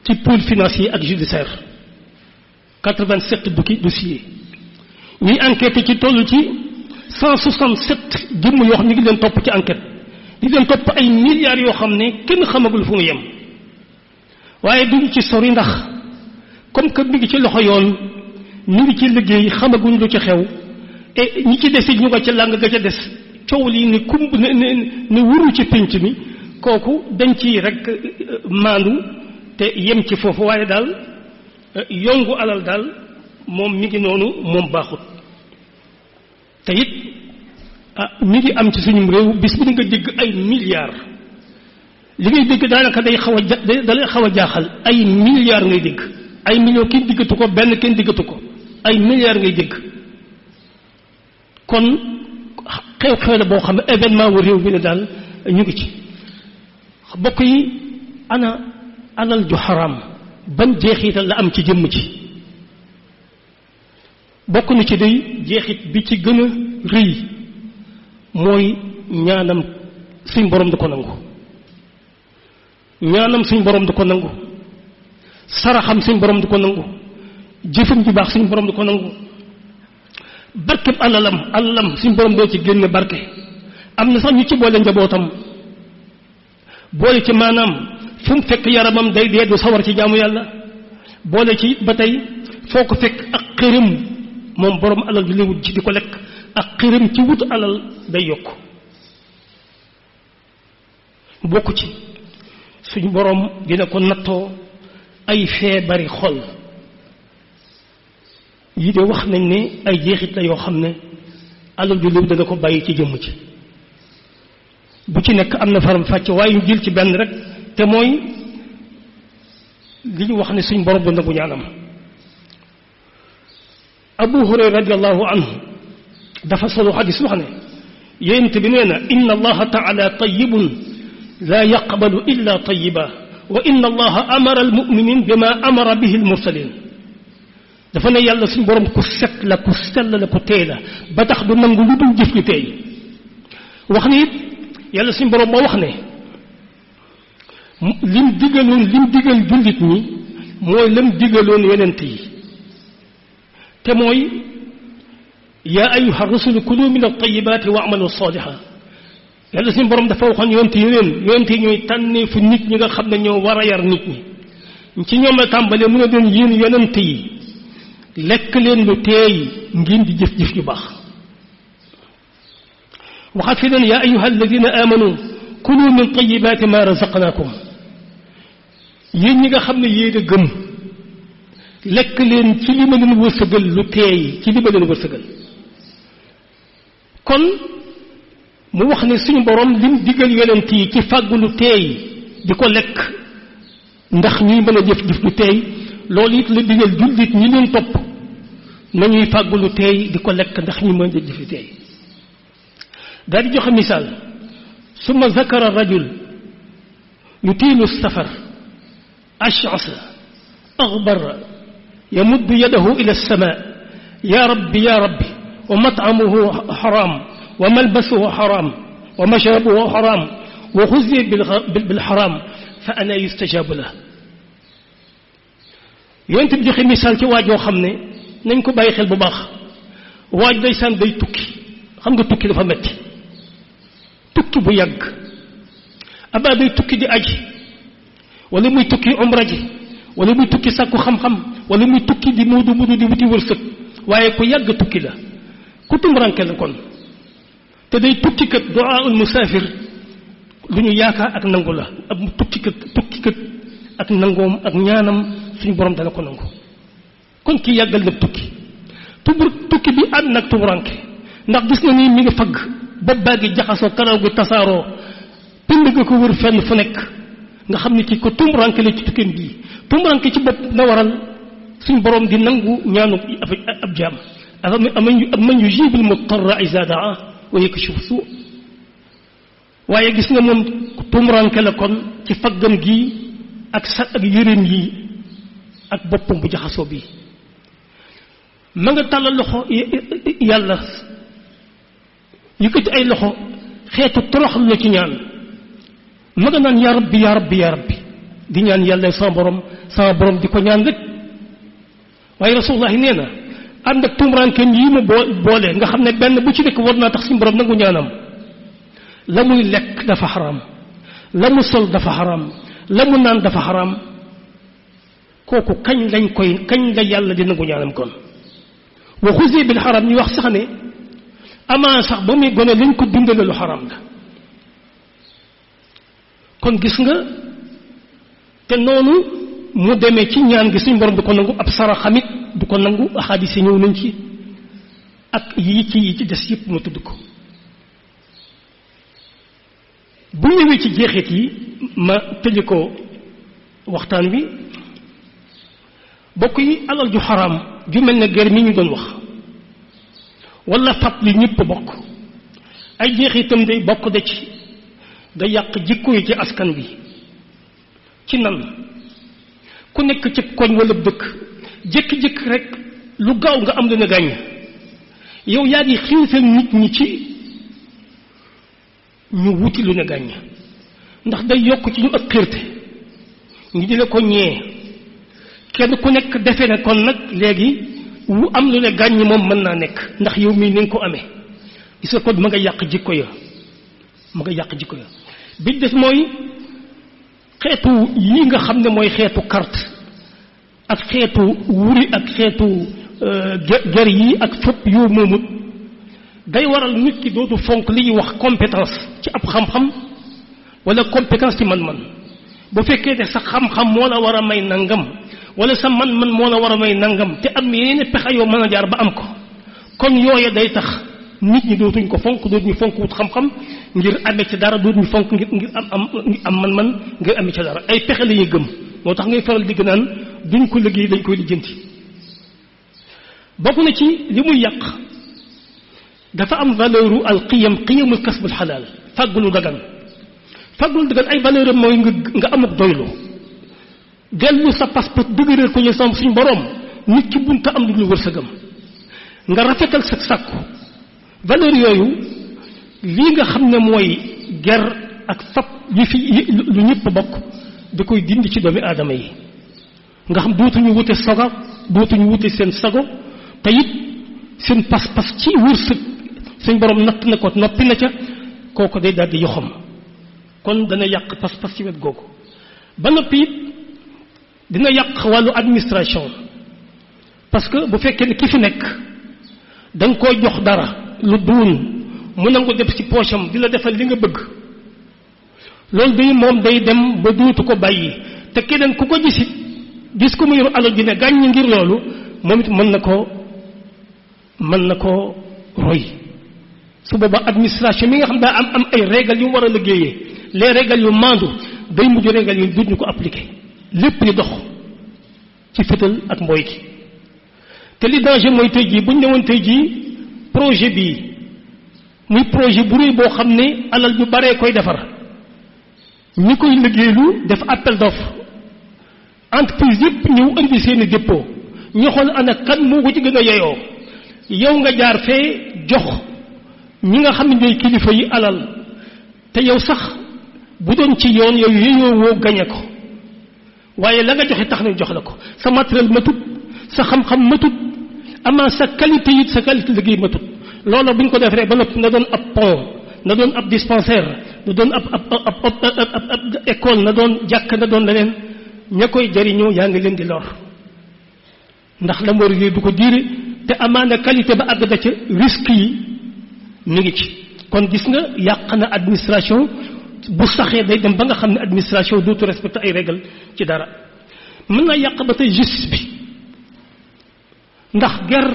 Speaker 2: ci pôle financier ak judiciaire 87 dossiers ñuy enquête ci toll ci 167 jëmm yoo xam ñu ngi leen topp ci enquête di leen topp ay milliards yoo xam ne kenn xamagul fu mu yem waaye duñ ci sori ndax comme que mi ngi ci loxo yoon ñu ngi ci liggéey xamaguñ lu ci xew et ñi ci des ñu nga ca làng ga ca des coow lii ne kumb ne wuru ci pénc mi kooku dañ ci rek maandu te yem ci foofu waaye daal yongu alal daal moom mi ngi noonu moom baaxut te it mi ngi am ci suñu réew bis bi nga dégg ay milliards li ngay dégg daanaka day xaw a jaaxal ay milliards ngay dégg ay millions kenn diggatu ko benn kenn diggatu ko ay milliards ngay dégg kon xew-xew la boo xam ne événement wu réew bi ne daal ñu ngi ci bokk yi ana alal ju xaraam ban jeexital la am ci jëmm ci bokk na ci day jeexit bi ci gën a rëy mooy ñaanam suñ borom du ko nangu ñaanam suñ borom du ko nangu saraxam suñ borom du ko nangu jëfam ju baax suñ borom du ko nangu barkeb alalam suñ borom doo ci génne barke am na sax ñu ci boole njabootam boole ci maanaam fu fu mu fekk yaramam day dee du sawar ci jaamu yàlla boole ci ba tey foo ko fekk ak xërëm moom borom alal ju léwut ci di ko lekk ak xërëm ci wut alal day yokk bokk ci suñ borom dina ko nattoo ay feebari xol yi de wax nañ ne ay jeexit la yoo xam ne alal ju léw dana ko bàyyi ci jëmm ci bu ci nekk am na faram fàcce waaye ñu jël ci benn rek te mooy li ñu wax ne suñ borom dana ko ñaanam Abu Hurayra radiallahu anhu dafa solo xadis wax ne yéent bi nee na inna allaha taala tayibun la yaqbalu illa tayiba wa inna allaha amara almuminin bima amara bihi almursalin dafa ne yàlla suñu borom ku set la ku sell la ku teey la ba tax du nangu lu dul jëf ju teey wax ni it yàlla suñu borom moo wax ne lim digal jullit ñi mooy lam digaloon yonent yi te mooy yaa ayyuha rusulu kulu min at-tayyibati wa'malu salihan yàlla suñu borom dafa waxoon yonent yi ñooy tànnee fu nit ñi nga xam ne ñoo war a yar nit ñi ci ñoom la tàmbalee mu ne doon yéen yonent yi lekk leen lu teey ngeen di jëf-jëf yu baax waxaat fi leen yaa ayyuha alladina amanu kulu min tayyibati ma razaqnakum yéen ñi nga xam ne yéen a gëm lekk leen ci li ma leen wërsëgal lu teey ci li ma leen wërsëgal kon mu wax ne suñu borom lim digal yonent yi ci fàggu lu teey di ko lekk ndax ñuy mën a jëf-jëf lu teey loolu it la digal jullit ñi leen topp nañuy fàggu lu teey di ko lekk ndax ñu mën a jëf lu teey daal di joxe misaal summa zakara rajul yutiilu safar ash'asa aghbara yamuddu yadahu ila as-samaa ya rabbi wa mat'amuhu haram wa malbasuhu haram wa mashrabuhu haram wa ghuziya bil haram fa ana yustajabu lahu yonent bi joxe misaal ci waaj yoo xam ne nañ ko bàyyi xel bu baax waaj ndeysaan day tukki xam nga tukki dafa metti tukki bu yàgg abaa day tukki di aji wala muy tukki umra ji wala muy tukki sàkku xam-xam wala muy tukki di muudu di wuti wërsëg waaye ku yàgg tukki la ku tumranke la kon te day tukki kat du'aa'ul musaafir lu ñu yaakaar ak nangu la ab tukki kat ak nangoom ak ñaanam suñu borom dana ko nangu kon kii yàggal na tukki bi ànd nag tumuranke ndax gis na ni mi ngi fagg bopp baa gi jaxasoo karaw gi tasaaroo pind nga ko wër fenn fu nekk nga xam ne kii ko tumuranke la ci tukkeem bii tumuranke ci bopp na waral suñu borom di nangu ñaanu ab jaam amman yujibul mutarra iza daa wa yakshifu suu waaye gis nga moom tumuranke la kon ci faggam gi ak yëreem yi ak boppam bu jaxasoo bi ma nga tàllal loxo yàlla yëkkati ay loxo xeetu toroxlu la ci ñaan ma nga naan yaa rabbi di ñaan yàlla sama borom di ko ñaan rek waaye rasulullahi nee na ànd ak tumuraankeem yi mu boole nga xam ne benn bu ci nekk war naa tax suñu borom nangu ñaanam la muy lekk dafa xaram la mu sol dafa xaram la mu naan dafa xaram kooku kañ la yàlla di nangu ñaanam kon wa xusi bil xaram ñu wax sax ne amaa sax ba muy gone lañ ko dundale lu xaram la kon gis nga te noonu mu demee ci ñaan gi suñ borom du ko nangu ab sara xamit du ko nangu axaadis yi ñëw nañ ci ak yi ci des yëpp ma tudd ko bu ñëwee ci jeexit yi ma tëje ko waxtaan wi bokk yi alal ju xaraam ju mel ne ger mi ñu doon wax wala fab li ñëpp bokk ay jeexitam day bokk da ci da yàq jikko yi ci askan bi ci nan ku nekk ci koñ wala dëkk jékki-jékki rek lu gaaw nga am lu ne gàññ yow yaa ngi xiirtal nit ñi ci ñu wuti lu ne gàññ ndax day yokk ci ñu ak xiirte ñu di la ko ñee kenn ku nekk defe ne kon nag léegi wu am lu ne gàññ moom mën naa nekk ndax yow mii ni nga ko amee gis nga kon ma nga yàq jikko ya biñ des mooy xeetu yi nga xam ne mooy xeetu carte ak xeetu wuri ak xeetu ger yi ak fépp yoo moomut day waral nit ki dootu fonk li ñuy wax compétence ci ab xam-xam wala compétence ci man-man bu fekkee ne sa xam-xam moo la war a may nangam wala sa man-man moo la war a may nangam te am yeneen pexe yoo mën a jaar ba am ko kon yooya day tax nit ñi dootuñ ko fonk dootuñu fonk wut xam-xam ngir amee ci dara dootuñu fonk ngir am man-man ngir amee ci dara ay pexe la ñuy gëm moo tax ngay faral di naan duñ ko liggéey dañ koy lijjanti bokk na ci li muy yàq dafa am valeur al qiyamul kasbul xalaal fàggulu dagan ay valeur am mooy nga am ak doylu dellu sa pas-pas dëgëral ko ñu sam suñu borom nit ki bunta am lu wërsëgam nga rafetal sa sàkku valeur yooyu lii nga xam ne mooy ger ak fab yi fi lu ñëpp bokk da koy dindi ci doomi aadama yi nga xam dootuñu wute soga dootuñu wute seen sago te it seen pas-pas ci wërsëg suñ borom natt na ko noppi na ca kooku day daal di yoxam kon dana yàq pas-pas ci wet googu ba noppi it dina yàq wàllu administration parce que bu fekkee ne ki fi nekk da nga koy jox dara lu duun mu nangu def ci poche am di la defal li nga bëgg loolu day moom day dem ba dootu ko bàyyi te keneen ku ko gisit gis ko mu yor alal ji ne gàññ ngir loolu moom it mën na ko roy su boobaa administration mi nga xam daa am ay règles yu mu war a liggéeyee les règles yu maandu day mujj règles yi duñu ko appliquer lépp di dox ci fétal ak mbooy gi te li danger mooy tey jii buñ ne woon tey jii projet bii muy projet bu rëy boo xam ne alal ñu baree koy defar ñi koy liggéeylu def appel d'offre entreprise yëpp ñëw indi seeni dépôt ñu xool ana kan moo ko ci gën a yeyoo yow nga jaar fee jox ñi nga xam ne ñooy kilifa yi alal te yow sax bu doon ci yoon yow yeyoo woo gañe ko waaye la nga joxe tax na jox la ko sa matériel matut sa xam-xam matut amaa sa qualité it sa qualité liggéey matut loolu bu ñu ko defee ba noppi na doon ab pont na doon ab dispensaire na doon ab école na doon jàkk na doon leneen ña koy jariñoo yaa ngi leen di lor ndax la mu war a du ko diire te amaana qualité ba àgg da ca risque yi mi ngi ci kon gis nga yàq na administration bu saxee day dem ba nga xam ne administration dootu respecté ay règles ci dara mën na yàq ba tey justice bi ndax ger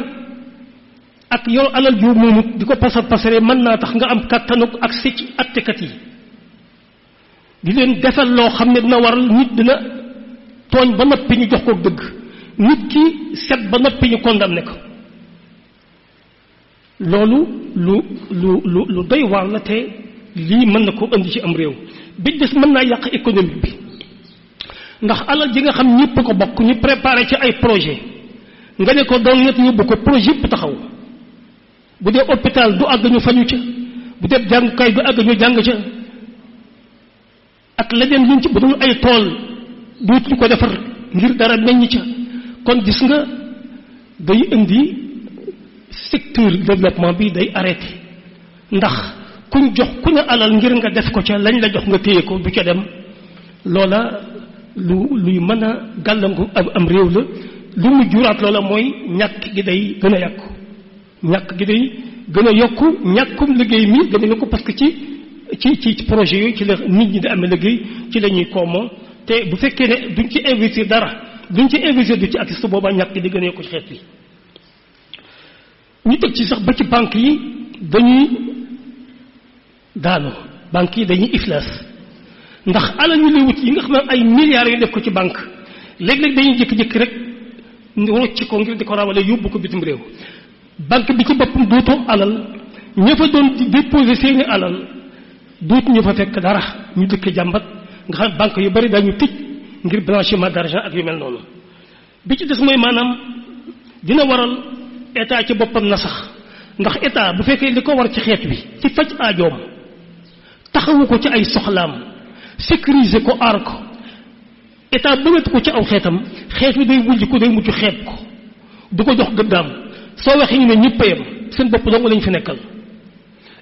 Speaker 2: ak yow alal ju moomut di ko pasaree mën naa tax nga am kàttanuk ak ci attekat yi di leen defal loo xam ne dina waral nit dina tooñ ba noppi ñu jox ko dëgg nit ki set ba noppi ñu condamné ko loolu lu doy waar la te lii mën na ko indi ci am réew bi des mën naa yàq économique bi ndax alal ji nga xam ñëpp ko bokk ñu préparé ci ay projet nga ne ko doon ñett yóbbu ko projet yëpp taxaw bu dee hôpital du àgg ñu faju ca bu dee jàngukaay du àgg ñu jàng ca ak leneen luñ ci bu dul ay tool duutuñu ko defar ngir dara meññ ca kon gis nga day indi secteur développement bi day arrêté ndax kuñ jox ku ne alal ngir nga def ko ca lañ la jox nga téye ko du ca dem loola luy mën a gàllankoor am réew la lu mu juraat loola mooy ñàkk gi day gën a yàqu ñàkk gi day gën a yokku ñàkkum liggéey mi gën a yokku parce que ci projet yooyu ci la nit ñi di amee liggéey ci la ñuy koomoo te bu fekkee ne duñ ci investir dara duñ ci investir du ci ak su boobaa ñàkk gi di gën a yokku ci xeet bi ñu teg ci sax ba ci banque yi dañuy daanu banque yi dañuy iflas ndax alal ñu lay wut yi nga xam ne ay milliards yu def ko ci banque léeg-léeg dañuy jékki-jékki rek rocci ko ngir di ko rawale yóbbu ko bitim réew banque bi ci boppam dootoo alal ña fa doon déposer seeni alal dootu ñu fa fekk dara ñu dëkk jàmbat nga xam banque yu bari dañu tëj ngir blanchiment d'argent ak yu mel noonu bi ci des mooy maanaam dina waral état ci boppam na sax ndax état bu fekkee li ko war ci xeet wi ci faj aajoom taxawu ko ci ay soxlaam sécuriser ko aar ko état bëggatu ko ci aw xeetam xeet wi day wujj ko day mujj xeeb ko du ko jox gëddaam soo waxee ñu ne ñëpp a yem seen bopp dong lañ fi nekkal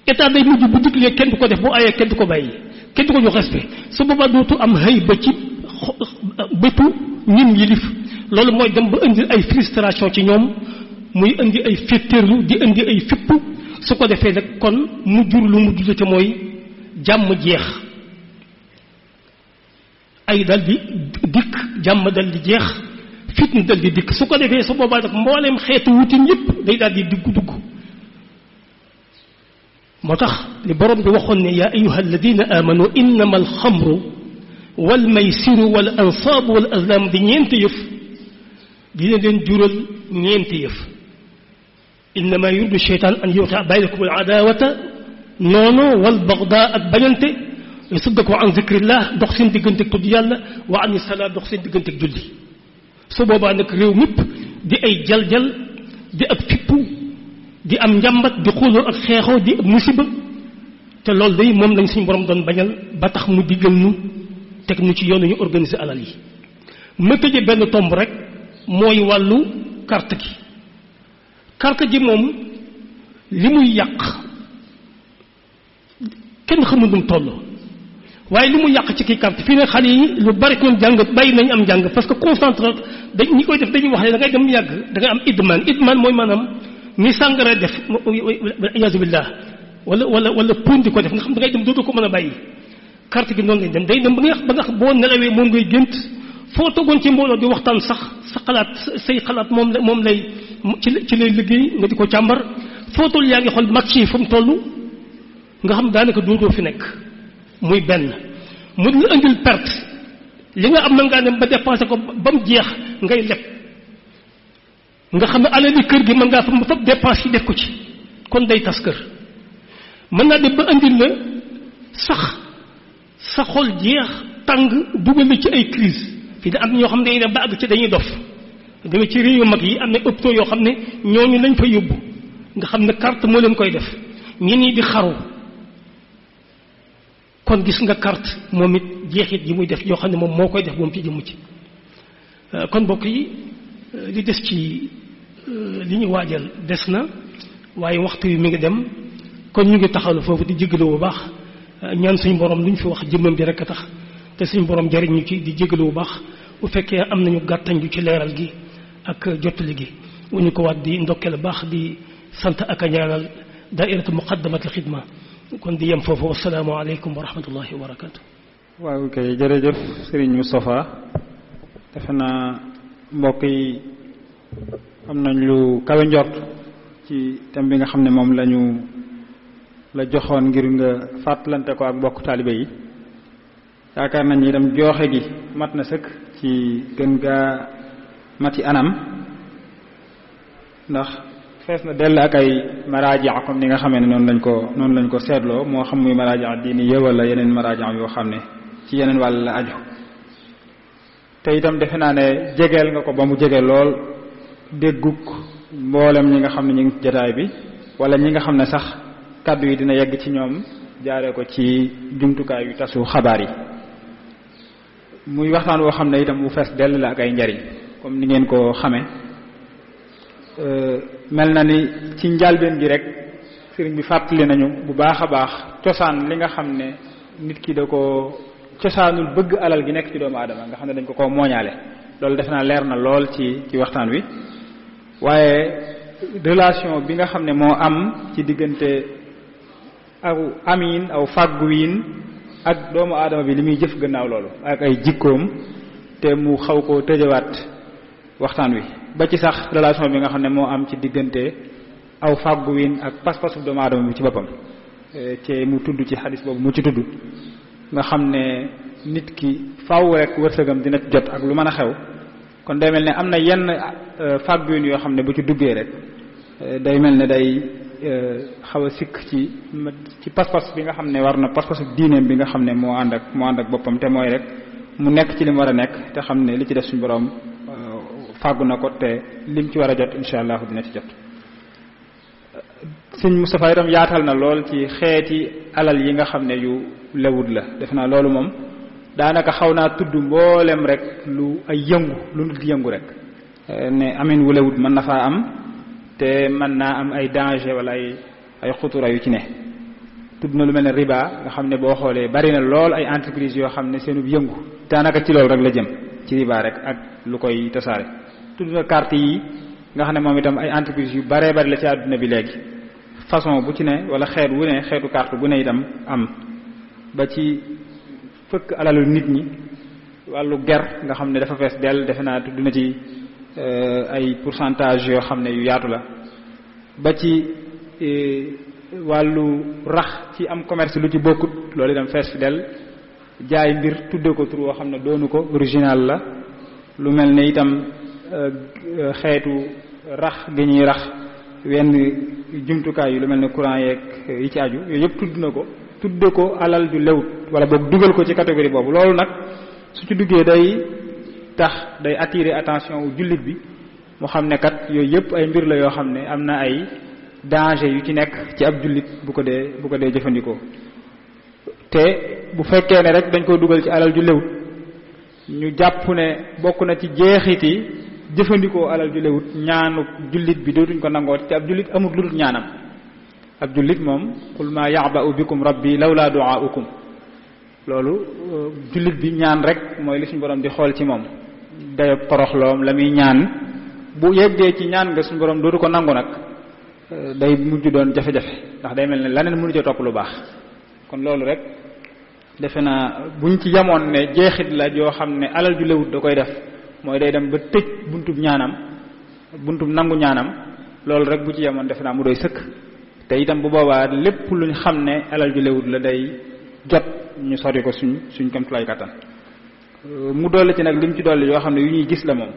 Speaker 2: état day mujj bu diglee kenn du ko def bu ayee kenn du ko bàyyi kenn du ko jox respect su boobaa dootu am xëy ba ci bëtu ñim yilif loolu mooy dem ba indi ay frustration ci ñoom muy indi ay féttéerlu di indi ay fipp su ko defee nag kon mu jur lu mu jur te mooy jàmm jeex ay dal di dikk jàmm dal di jeex fitna dal di dikk su ko defee su boobaa nag mbooleem xeetu wutin yépp day daal di dugg moo tax li borom bi waxoon ne yaa ayuha alladina amanu innama alxamru wal maysiru wal ansaabu wal azlam di ñeenti yëf dina leen jural ñeenti yëf innama yuridu sheytaan an yuqia baynakum al adawata noonu wal bagdaa ak bañante yasuddakum an zikrillah dox seen diggante ak tudd yàlla wa ani salaat dox seen diggante ak julli su boobaa nag réew mépp di ay jaljal di ak fippu di am njàmbat di xuuloo ak xeexoo di musiba te loolu day moom lañ suñu borom doon bañal ba tax mu diggal nu teg nu ci yoonu ñu organiser alal yi ma tëje benn tomb rek mooy wàllu carte gi moom li muy yàq kenn xamul nu mu toll waaye li mu yàq ci kii carte fii ne xale yi lu bari ñoom jàng bàyyi nañ am jàng parce que concentré dañ ñi koy def dañuy wax ne da ngay dem yàgg da ngay am idman mooy maanaam ni sàngara def iyaazu billah wala puun di ko def nga xam da ngay dem dootu ko mën a bàyyi carte gi noonu lañ dem day dem ba nga boo nelawee moom ngay gént foo toogoon ci mbooloo di waxtaan sax sa xalaat say xalaat moom lay ci lay liggéey nga di ko càmbar foo toll yaa ngi xool mag ci fu mu toll nga xam daanaka dootoo fi nekk muy benn mu la indil perte li nga am na ngaa dem ba dépensé ko ba mu jeex ngay leb nga xam ne alali kër gi mën ngaa fa dépense yi def ko ci kon day tas kër mën naa dem ba indil la sax sa xol jeex tàng dugal la ci ay crise fii da am ñoo xam ne dañuy dem ba àgg ci dañuy dof demee ci réew yu mag yi am na hôpitaux yoo xam ne ñooñu lañ fa yóbbu nga xam ne carte moo leen koy def ñenn ñi di xaru kon gis nga carte moom it jeexit yi muy def yoo xam ne moom moo koy def moom ci jëmm ci kon mbokk yi li des ci li ñu waajal des na waaye waxtu wi mi ngi dem kon ñu ngi taxawlu foofu di jégalu bu baax ñaan suñu borom lu ñu fi wax jëmmam bi rek a tax te suñu borom jariñ ñu ci di jégalu bu baax bu fekkee am nañu gàttañ ju ci leeral gi ak jottali gi wu ñu ko waat di ndokkeel baax di sant ak a ñaanal daairatu muqaddamatul xidma kon di yem foofu wasalaamu aleykum wa rahmatullahi wa barakatu
Speaker 1: waaw kay jërëjëf Serigne Moustapha defe naa mbokk yi am nañ lu kawe njort ci thème bi nga xam ne moom la joxoon ngir nga fàttalante ko ak mbokk taalibe yi yaakaar nañ ni itam jooxe gi mat na sëkk ci gën gaa mati anam ndax fees na dell ak ay maraaji comme ni nga xamee ne noonu lañ ko seetloo moo xam muy maraaji diini wala yeneen maraaji yoo xam ne ci yeneen wàll la aju te itam defe naa ne jegeel nga ko ba mu jege lool dégguk mboolem ñi nga xam ne ñu ngi ci jotaay bi wala ñi nga xam ne sax kàddu yi dina yegg ci ñoom jaaree ko ci jumtukaay yu tasu xabaar yi muy waxtaan woo xam ne itam bu fees dell la ak ay njariñ comme ni ngeen ko xamee mel na ni ci njàlbeen gi rek sëriñ bi fàttali nañu bu baax a baax cosaan li nga xam ne nit ki da ko cosaanul bëgg alal gi nekk ci doomu aadama nga xam ne dañ ko mooñaale loolu def naa leer na lool ci waxtaan wi waaye relation bi nga xam ne moo am ci diggante aw amiin aw fàgguwiin ak doomu aadama bi li muy jëf gannaaw loolu ak ay jikkoom te mu xaw koo tëjawaat waxtaan wi ba ci sax relation bi nga xam ne moo am ci diggante aw fàgguwiin ak pas-pasu doomu aadama bi ci boppam te mu tudd ci xadis boobu mu ci tudd nga xam ne nit ki faaw rek wërsëgam dina ci jot ak lu mën a xew kon day mel ne am na yenn fàgguwiin yoo xam ne bu ci duggee rek day mel ne day xaw a sikk ci pas-pas bi nga xam ne war na pas-pasu diineem bi nga xam ne moo ànd ak boppam te mooy rek mu nekk ci li mu war a nekk te xam ne li ci def suñu borom fàggu na ko te lim ci war a jot insha allah dina ci jot. Sëñ Moustapha itam yaatal na lool ci xeeti alal yi nga xam ne yu lewut la def naa loolu moom daanaka xaw naa tudd mboolem rek lu ay lu nit yëngu rek ne amin wu lewut mën na faa am te mën naa am ay danger wala ay xutura yu ci ne tudd na lu mel ne riba nga xam ne boo xoolee bari na lool ay entreprise yoo xam ne seenu yëngu daanaka ci loolu rek la jëm ci riba rek ak lu koy tasaare. tudd na carte yi nga xam ne moom itam ay entreprise yu baree bari la ci àdduna bi léegi façon bu ci ne wala xeet wu ne xeetu carte bu ne itam am ba ci fëkk alalu nit ñi wàllu ger nga xam ne dafa fees dell defe naa tudd na ci ay pourcentage yoo xam ne yu yaatu la ba ci wàllu rax ci am commerce lu ci bokkut loolu itam fees fi del jaay mbir tudde ko tur woo xam ne doonu ko original la lu mel ne itam xeetu rax gi ñuy rax wenn jumtukaay yu lu mel ne courant yeeg yi ci aju yooyu yëpp tudd na ko tudde ko alal ju lewut wala boog dugal ko ci catégorie boobu loolu nag su ci duggee day tax day attirer attention wu jullit bi mu xam ne kat yooyu yëpp ay mbir la yoo xam ne am na ay danger yu ci nekk ci ab jullit bu ko dee jëfandikoo te bu fekkee ne rek dañ ko dugal ci alal ju lewut ñu jàpp ne bokk na ci jeexiti jëfandikoo alal ju lewut ñaanu jullit bi dootuñ ko nangooti te ab jullit amul lu dul ñaanam ab jullit moom qul ma ya'ba'u bikum rabbi lawla du'a'ukum loolu jullit bi ñaan rek mooy li suñu borom di xool ci moom dayob toroxloom la muy ñaan bu yeggee ci ñaan nga suñu borom dootu ko nangu nag day mujj doon jafe-jafe ndax day mel ne leneen mënu ca topp lu baax kon loolu rek defe naa buñ ci yamoon ne jeexit la yoo xam ne alal ju lewut da koy def mooy day dem ba tëj buntub ñaanam buntub nangu ñaanam loolu rek bu ci yamoon defe naa mu doy sëkk te itam bu boobaa lépp luñ xam ne alal ju lewut la day jot ñu sori ko suñ kamtulay kattan mu dolli ci nag lim ci dolli yoo xam ne yu ñuy gis la moom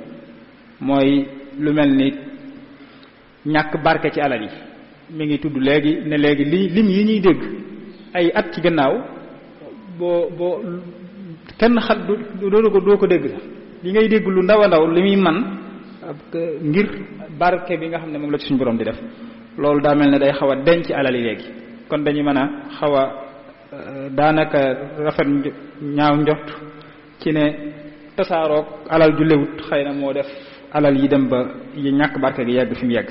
Speaker 1: mooy lu mel ni ñàkk barke ci alal yi mi ngi tudd léegi ne léegi lim yi ñuy dégg ay at ci gannaaw boo kenn xal doo ko dégg sax li ngay dégg lu ndaw a ndaw li muy man ngir barke bi nga xam ne moom la ci suñu borom di def loolu daa mel ne day xaw a denc alal yi léegi kon dañu mën a xaw a daanaka rafet ñaaw njot ci ne tasaaroog alal ju lewut xëy na moo def alal yi dem ba yi ñàkk barke gi yegg fi mu yegg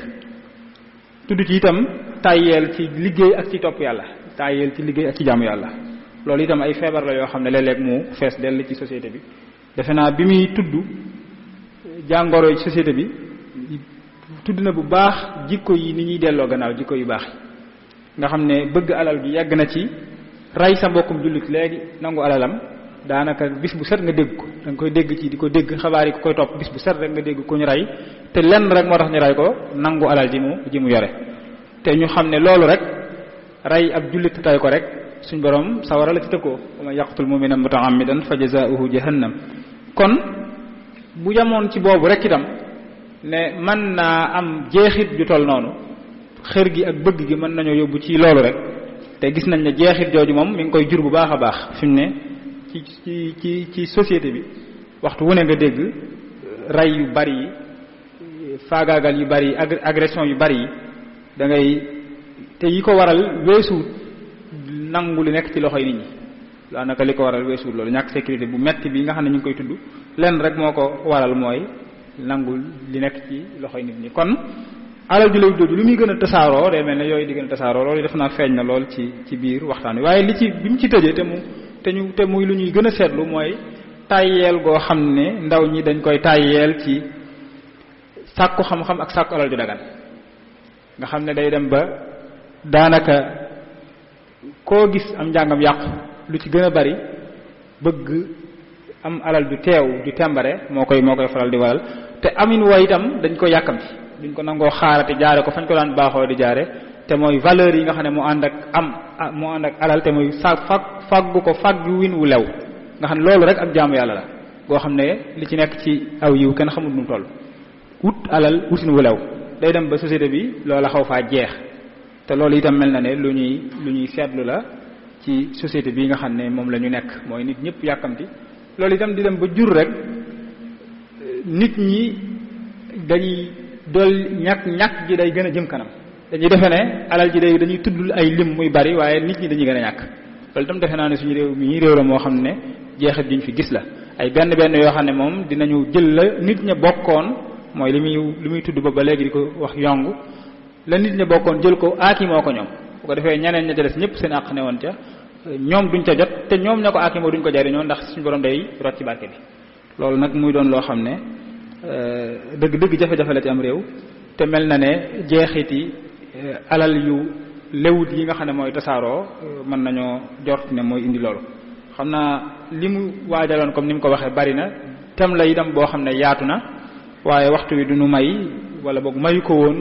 Speaker 1: tudd ci itam tàyyeel ci liggéey ak ci topp yàlla tàyyeel ci liggéey ak ci jaamu yàlla loolu itam ay feebar la yoo xam ne léeg-léeg mu fees dell ci société bi defe naa bi muy tudd jàngoro ci société bi tudd na bu baax jikko yi ni ñuy delloo gannaaw jikko yu baax yi nga xam ne bëgg alal gi yegg na ci rey sa mbokkum jullit léegi nangu alalam daanaka bis bu set nga dégg ko da nga koy dégg ci di ko dégg xabaar yi ko koy topp bis bu set rek nga dégg ko ñu rey te lenn rek moo tax ñu rey ko nangu alal ji mu yore te ñu xam ne loolu rek rey ab jullit tay ko rek suñ borom sawara la ci tëkkoo wa man yaqtul mu'mina muta'ammidan fa jazaa'uhu jahannam kon bu jamoon ci boobu rek itam ne mën naa am jeexit ju toll noonu xër gi ak bëgg gi mën nañoo yóbbu ci loolu rek te gis nañ ne jeexit jooju moom mi ngi koy jur bu baax a baax fi mu ne ci société bi waxtu wu ne nga dégg rey yu bari yi faagaagal yu bari yi agression yu bari yi da ngay te yi ko waral weesuut nangu li nekk ci loxoy nit ñi daanaka li ko waral weesuut loolu ñàkk sécurité bu metti bi nga xam ne ñu ngi koy tudd lenn rek moo ko waral mooy nangu li nekk ci loxoy nit ñi kon alal ju lay dooju lu muy gën a tasaaroo day mel ne yooyu di gën a tasaaroo loolu def naa feeñ na lool ci biir waxtaan wi waaye li ci bi mu ci tëjee te muy lu ñuy gën a seetlu mooy tàyyeel goo xam ne ndaw ñi dañ koy tàyyeel ci sàkku xam-xam ak sàkku alal ju dagan nga xam ne day dem ba daanaka koo gis am njàngam yàqu lu ci gën a bari bëgg am alal ju teew ju tembare moo koy faral di waral te amin woo itam dañ ko yàkkamti duñ ko nangoo xaarate jaare ko fañ ko daan baaxoo di jaare te mooy valeur yi nga xam ne moo ànd ak alal te mooy faggu ko faggu win wu lew nga xam ne loolu rek ak jaamu yàlla la goo xam ne li ci nekk ci aw yiw kenn xamul nu mu toll wut alal wutin wu lew day dem ba société bi loola xaw faa jeex te loolu itam mel na ne lu ñuy seetlu la ci société bi nga xam ne moom la ñu nekk mooy nit ñëpp yàkkamti loolu itam di dem ba jur rek nit ñi dañuy dool ñàkk ji day gën a jëm kanam dañuy defe ne alal ji day dañuy tudd ay lim muy bari waaye nit ñi dañuy gën a ñàkk loolu itam defe naa ne suñu réew mi réew la moo xam ne jeexit duñ fi gis la ay benn yoo xam ne moom dinañu jël la nit ña bokkoon mooy li muy tudd ba léegi di ko wax yongu la nit ña bokkoon jël ko aaki moo ko ñoom ko defee ñeneen ña ca des ñëpp seen àq ne woon ca ñoom duñ ca jot te ñoom ña ko aakimoo duñ ko jariñoo ndax suñu borom day rot ci barke bi loolu nag muy doon loo xam ne dëgg-dëgg jafe-jafe la ci am réew te mel na ne jeexiti alal yu lewut yi nga xam ne mooy tasaaroo mën nañoo jort ne mooy indi loolu xam naa li mu waajaloon comme ni mu ko waxee bari na tem la itam boo xam ne yaatu na waaye waxtu wi du nu may wala boog mayu ko woon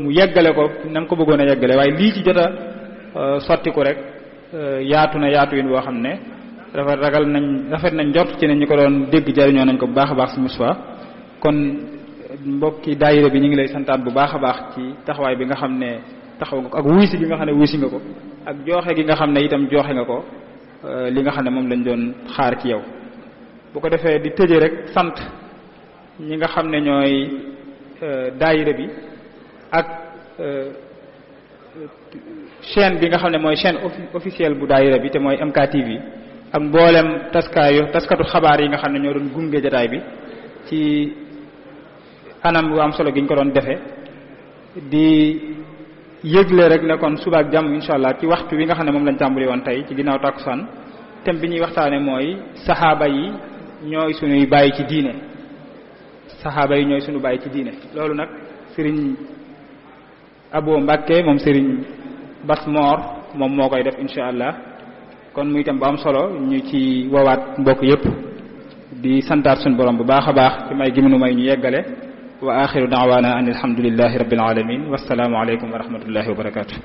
Speaker 1: mu yeggale ko na mu ko bëggoon a yeggale waaye lii ci jot a sotti ko rek yaatu na yaatu yin boo xam ne rafet nañ jot ci ne ñi ko doon dégg jariñoo nañ ko bu baax a baax si Moustapha kon mbokki daayira bi ñu ngi lay santaat bu baax a baax ci taxawaay bi nga xam ne taxaw nga ko ak wuysi gi nga xam ne wuysi nga ko ak jooxe gi nga xam ne itam jooxe nga ko li nga xam ne moom lañ doon xaar ci yow bu ko defee di tëje rek sant ñi nga xam ne ñooy daayira bi ak chaîne bi nga xam ne mooy chaîne officielle bu daayira bi te mooy MKTV ak mboolem taskatu xabaar yi nga xam ne ñoo doon gunge jotaay bi ci anam bu am solo gi ñu ko doon defee di yëgle rek ne kon suba ak jàmm insha allah ci waxtu wi nga xam ne moom lañ tàmbali woon tey ci ginnaaw takkusaan thème bi ñuy waxtaane mooy saxaaba yi ñooy suñuy bàyyi ci diine saxaaba yi ñooy suñu bàyyi ci diine loolu nag sëriñ Abo Mbàkke moom sëriñ Bas Moor moom moo koy def insha allah kon muy itam bu am solo ñu ci woowaat mbokk yépp di santaat suñu borom bu baax a baax ci may gi mënu may ñu yeggale wa axiru da'wana an alhamdulillahi rabbil alamin wassalaamu aleykum wa rahmatullahi wa barakatuh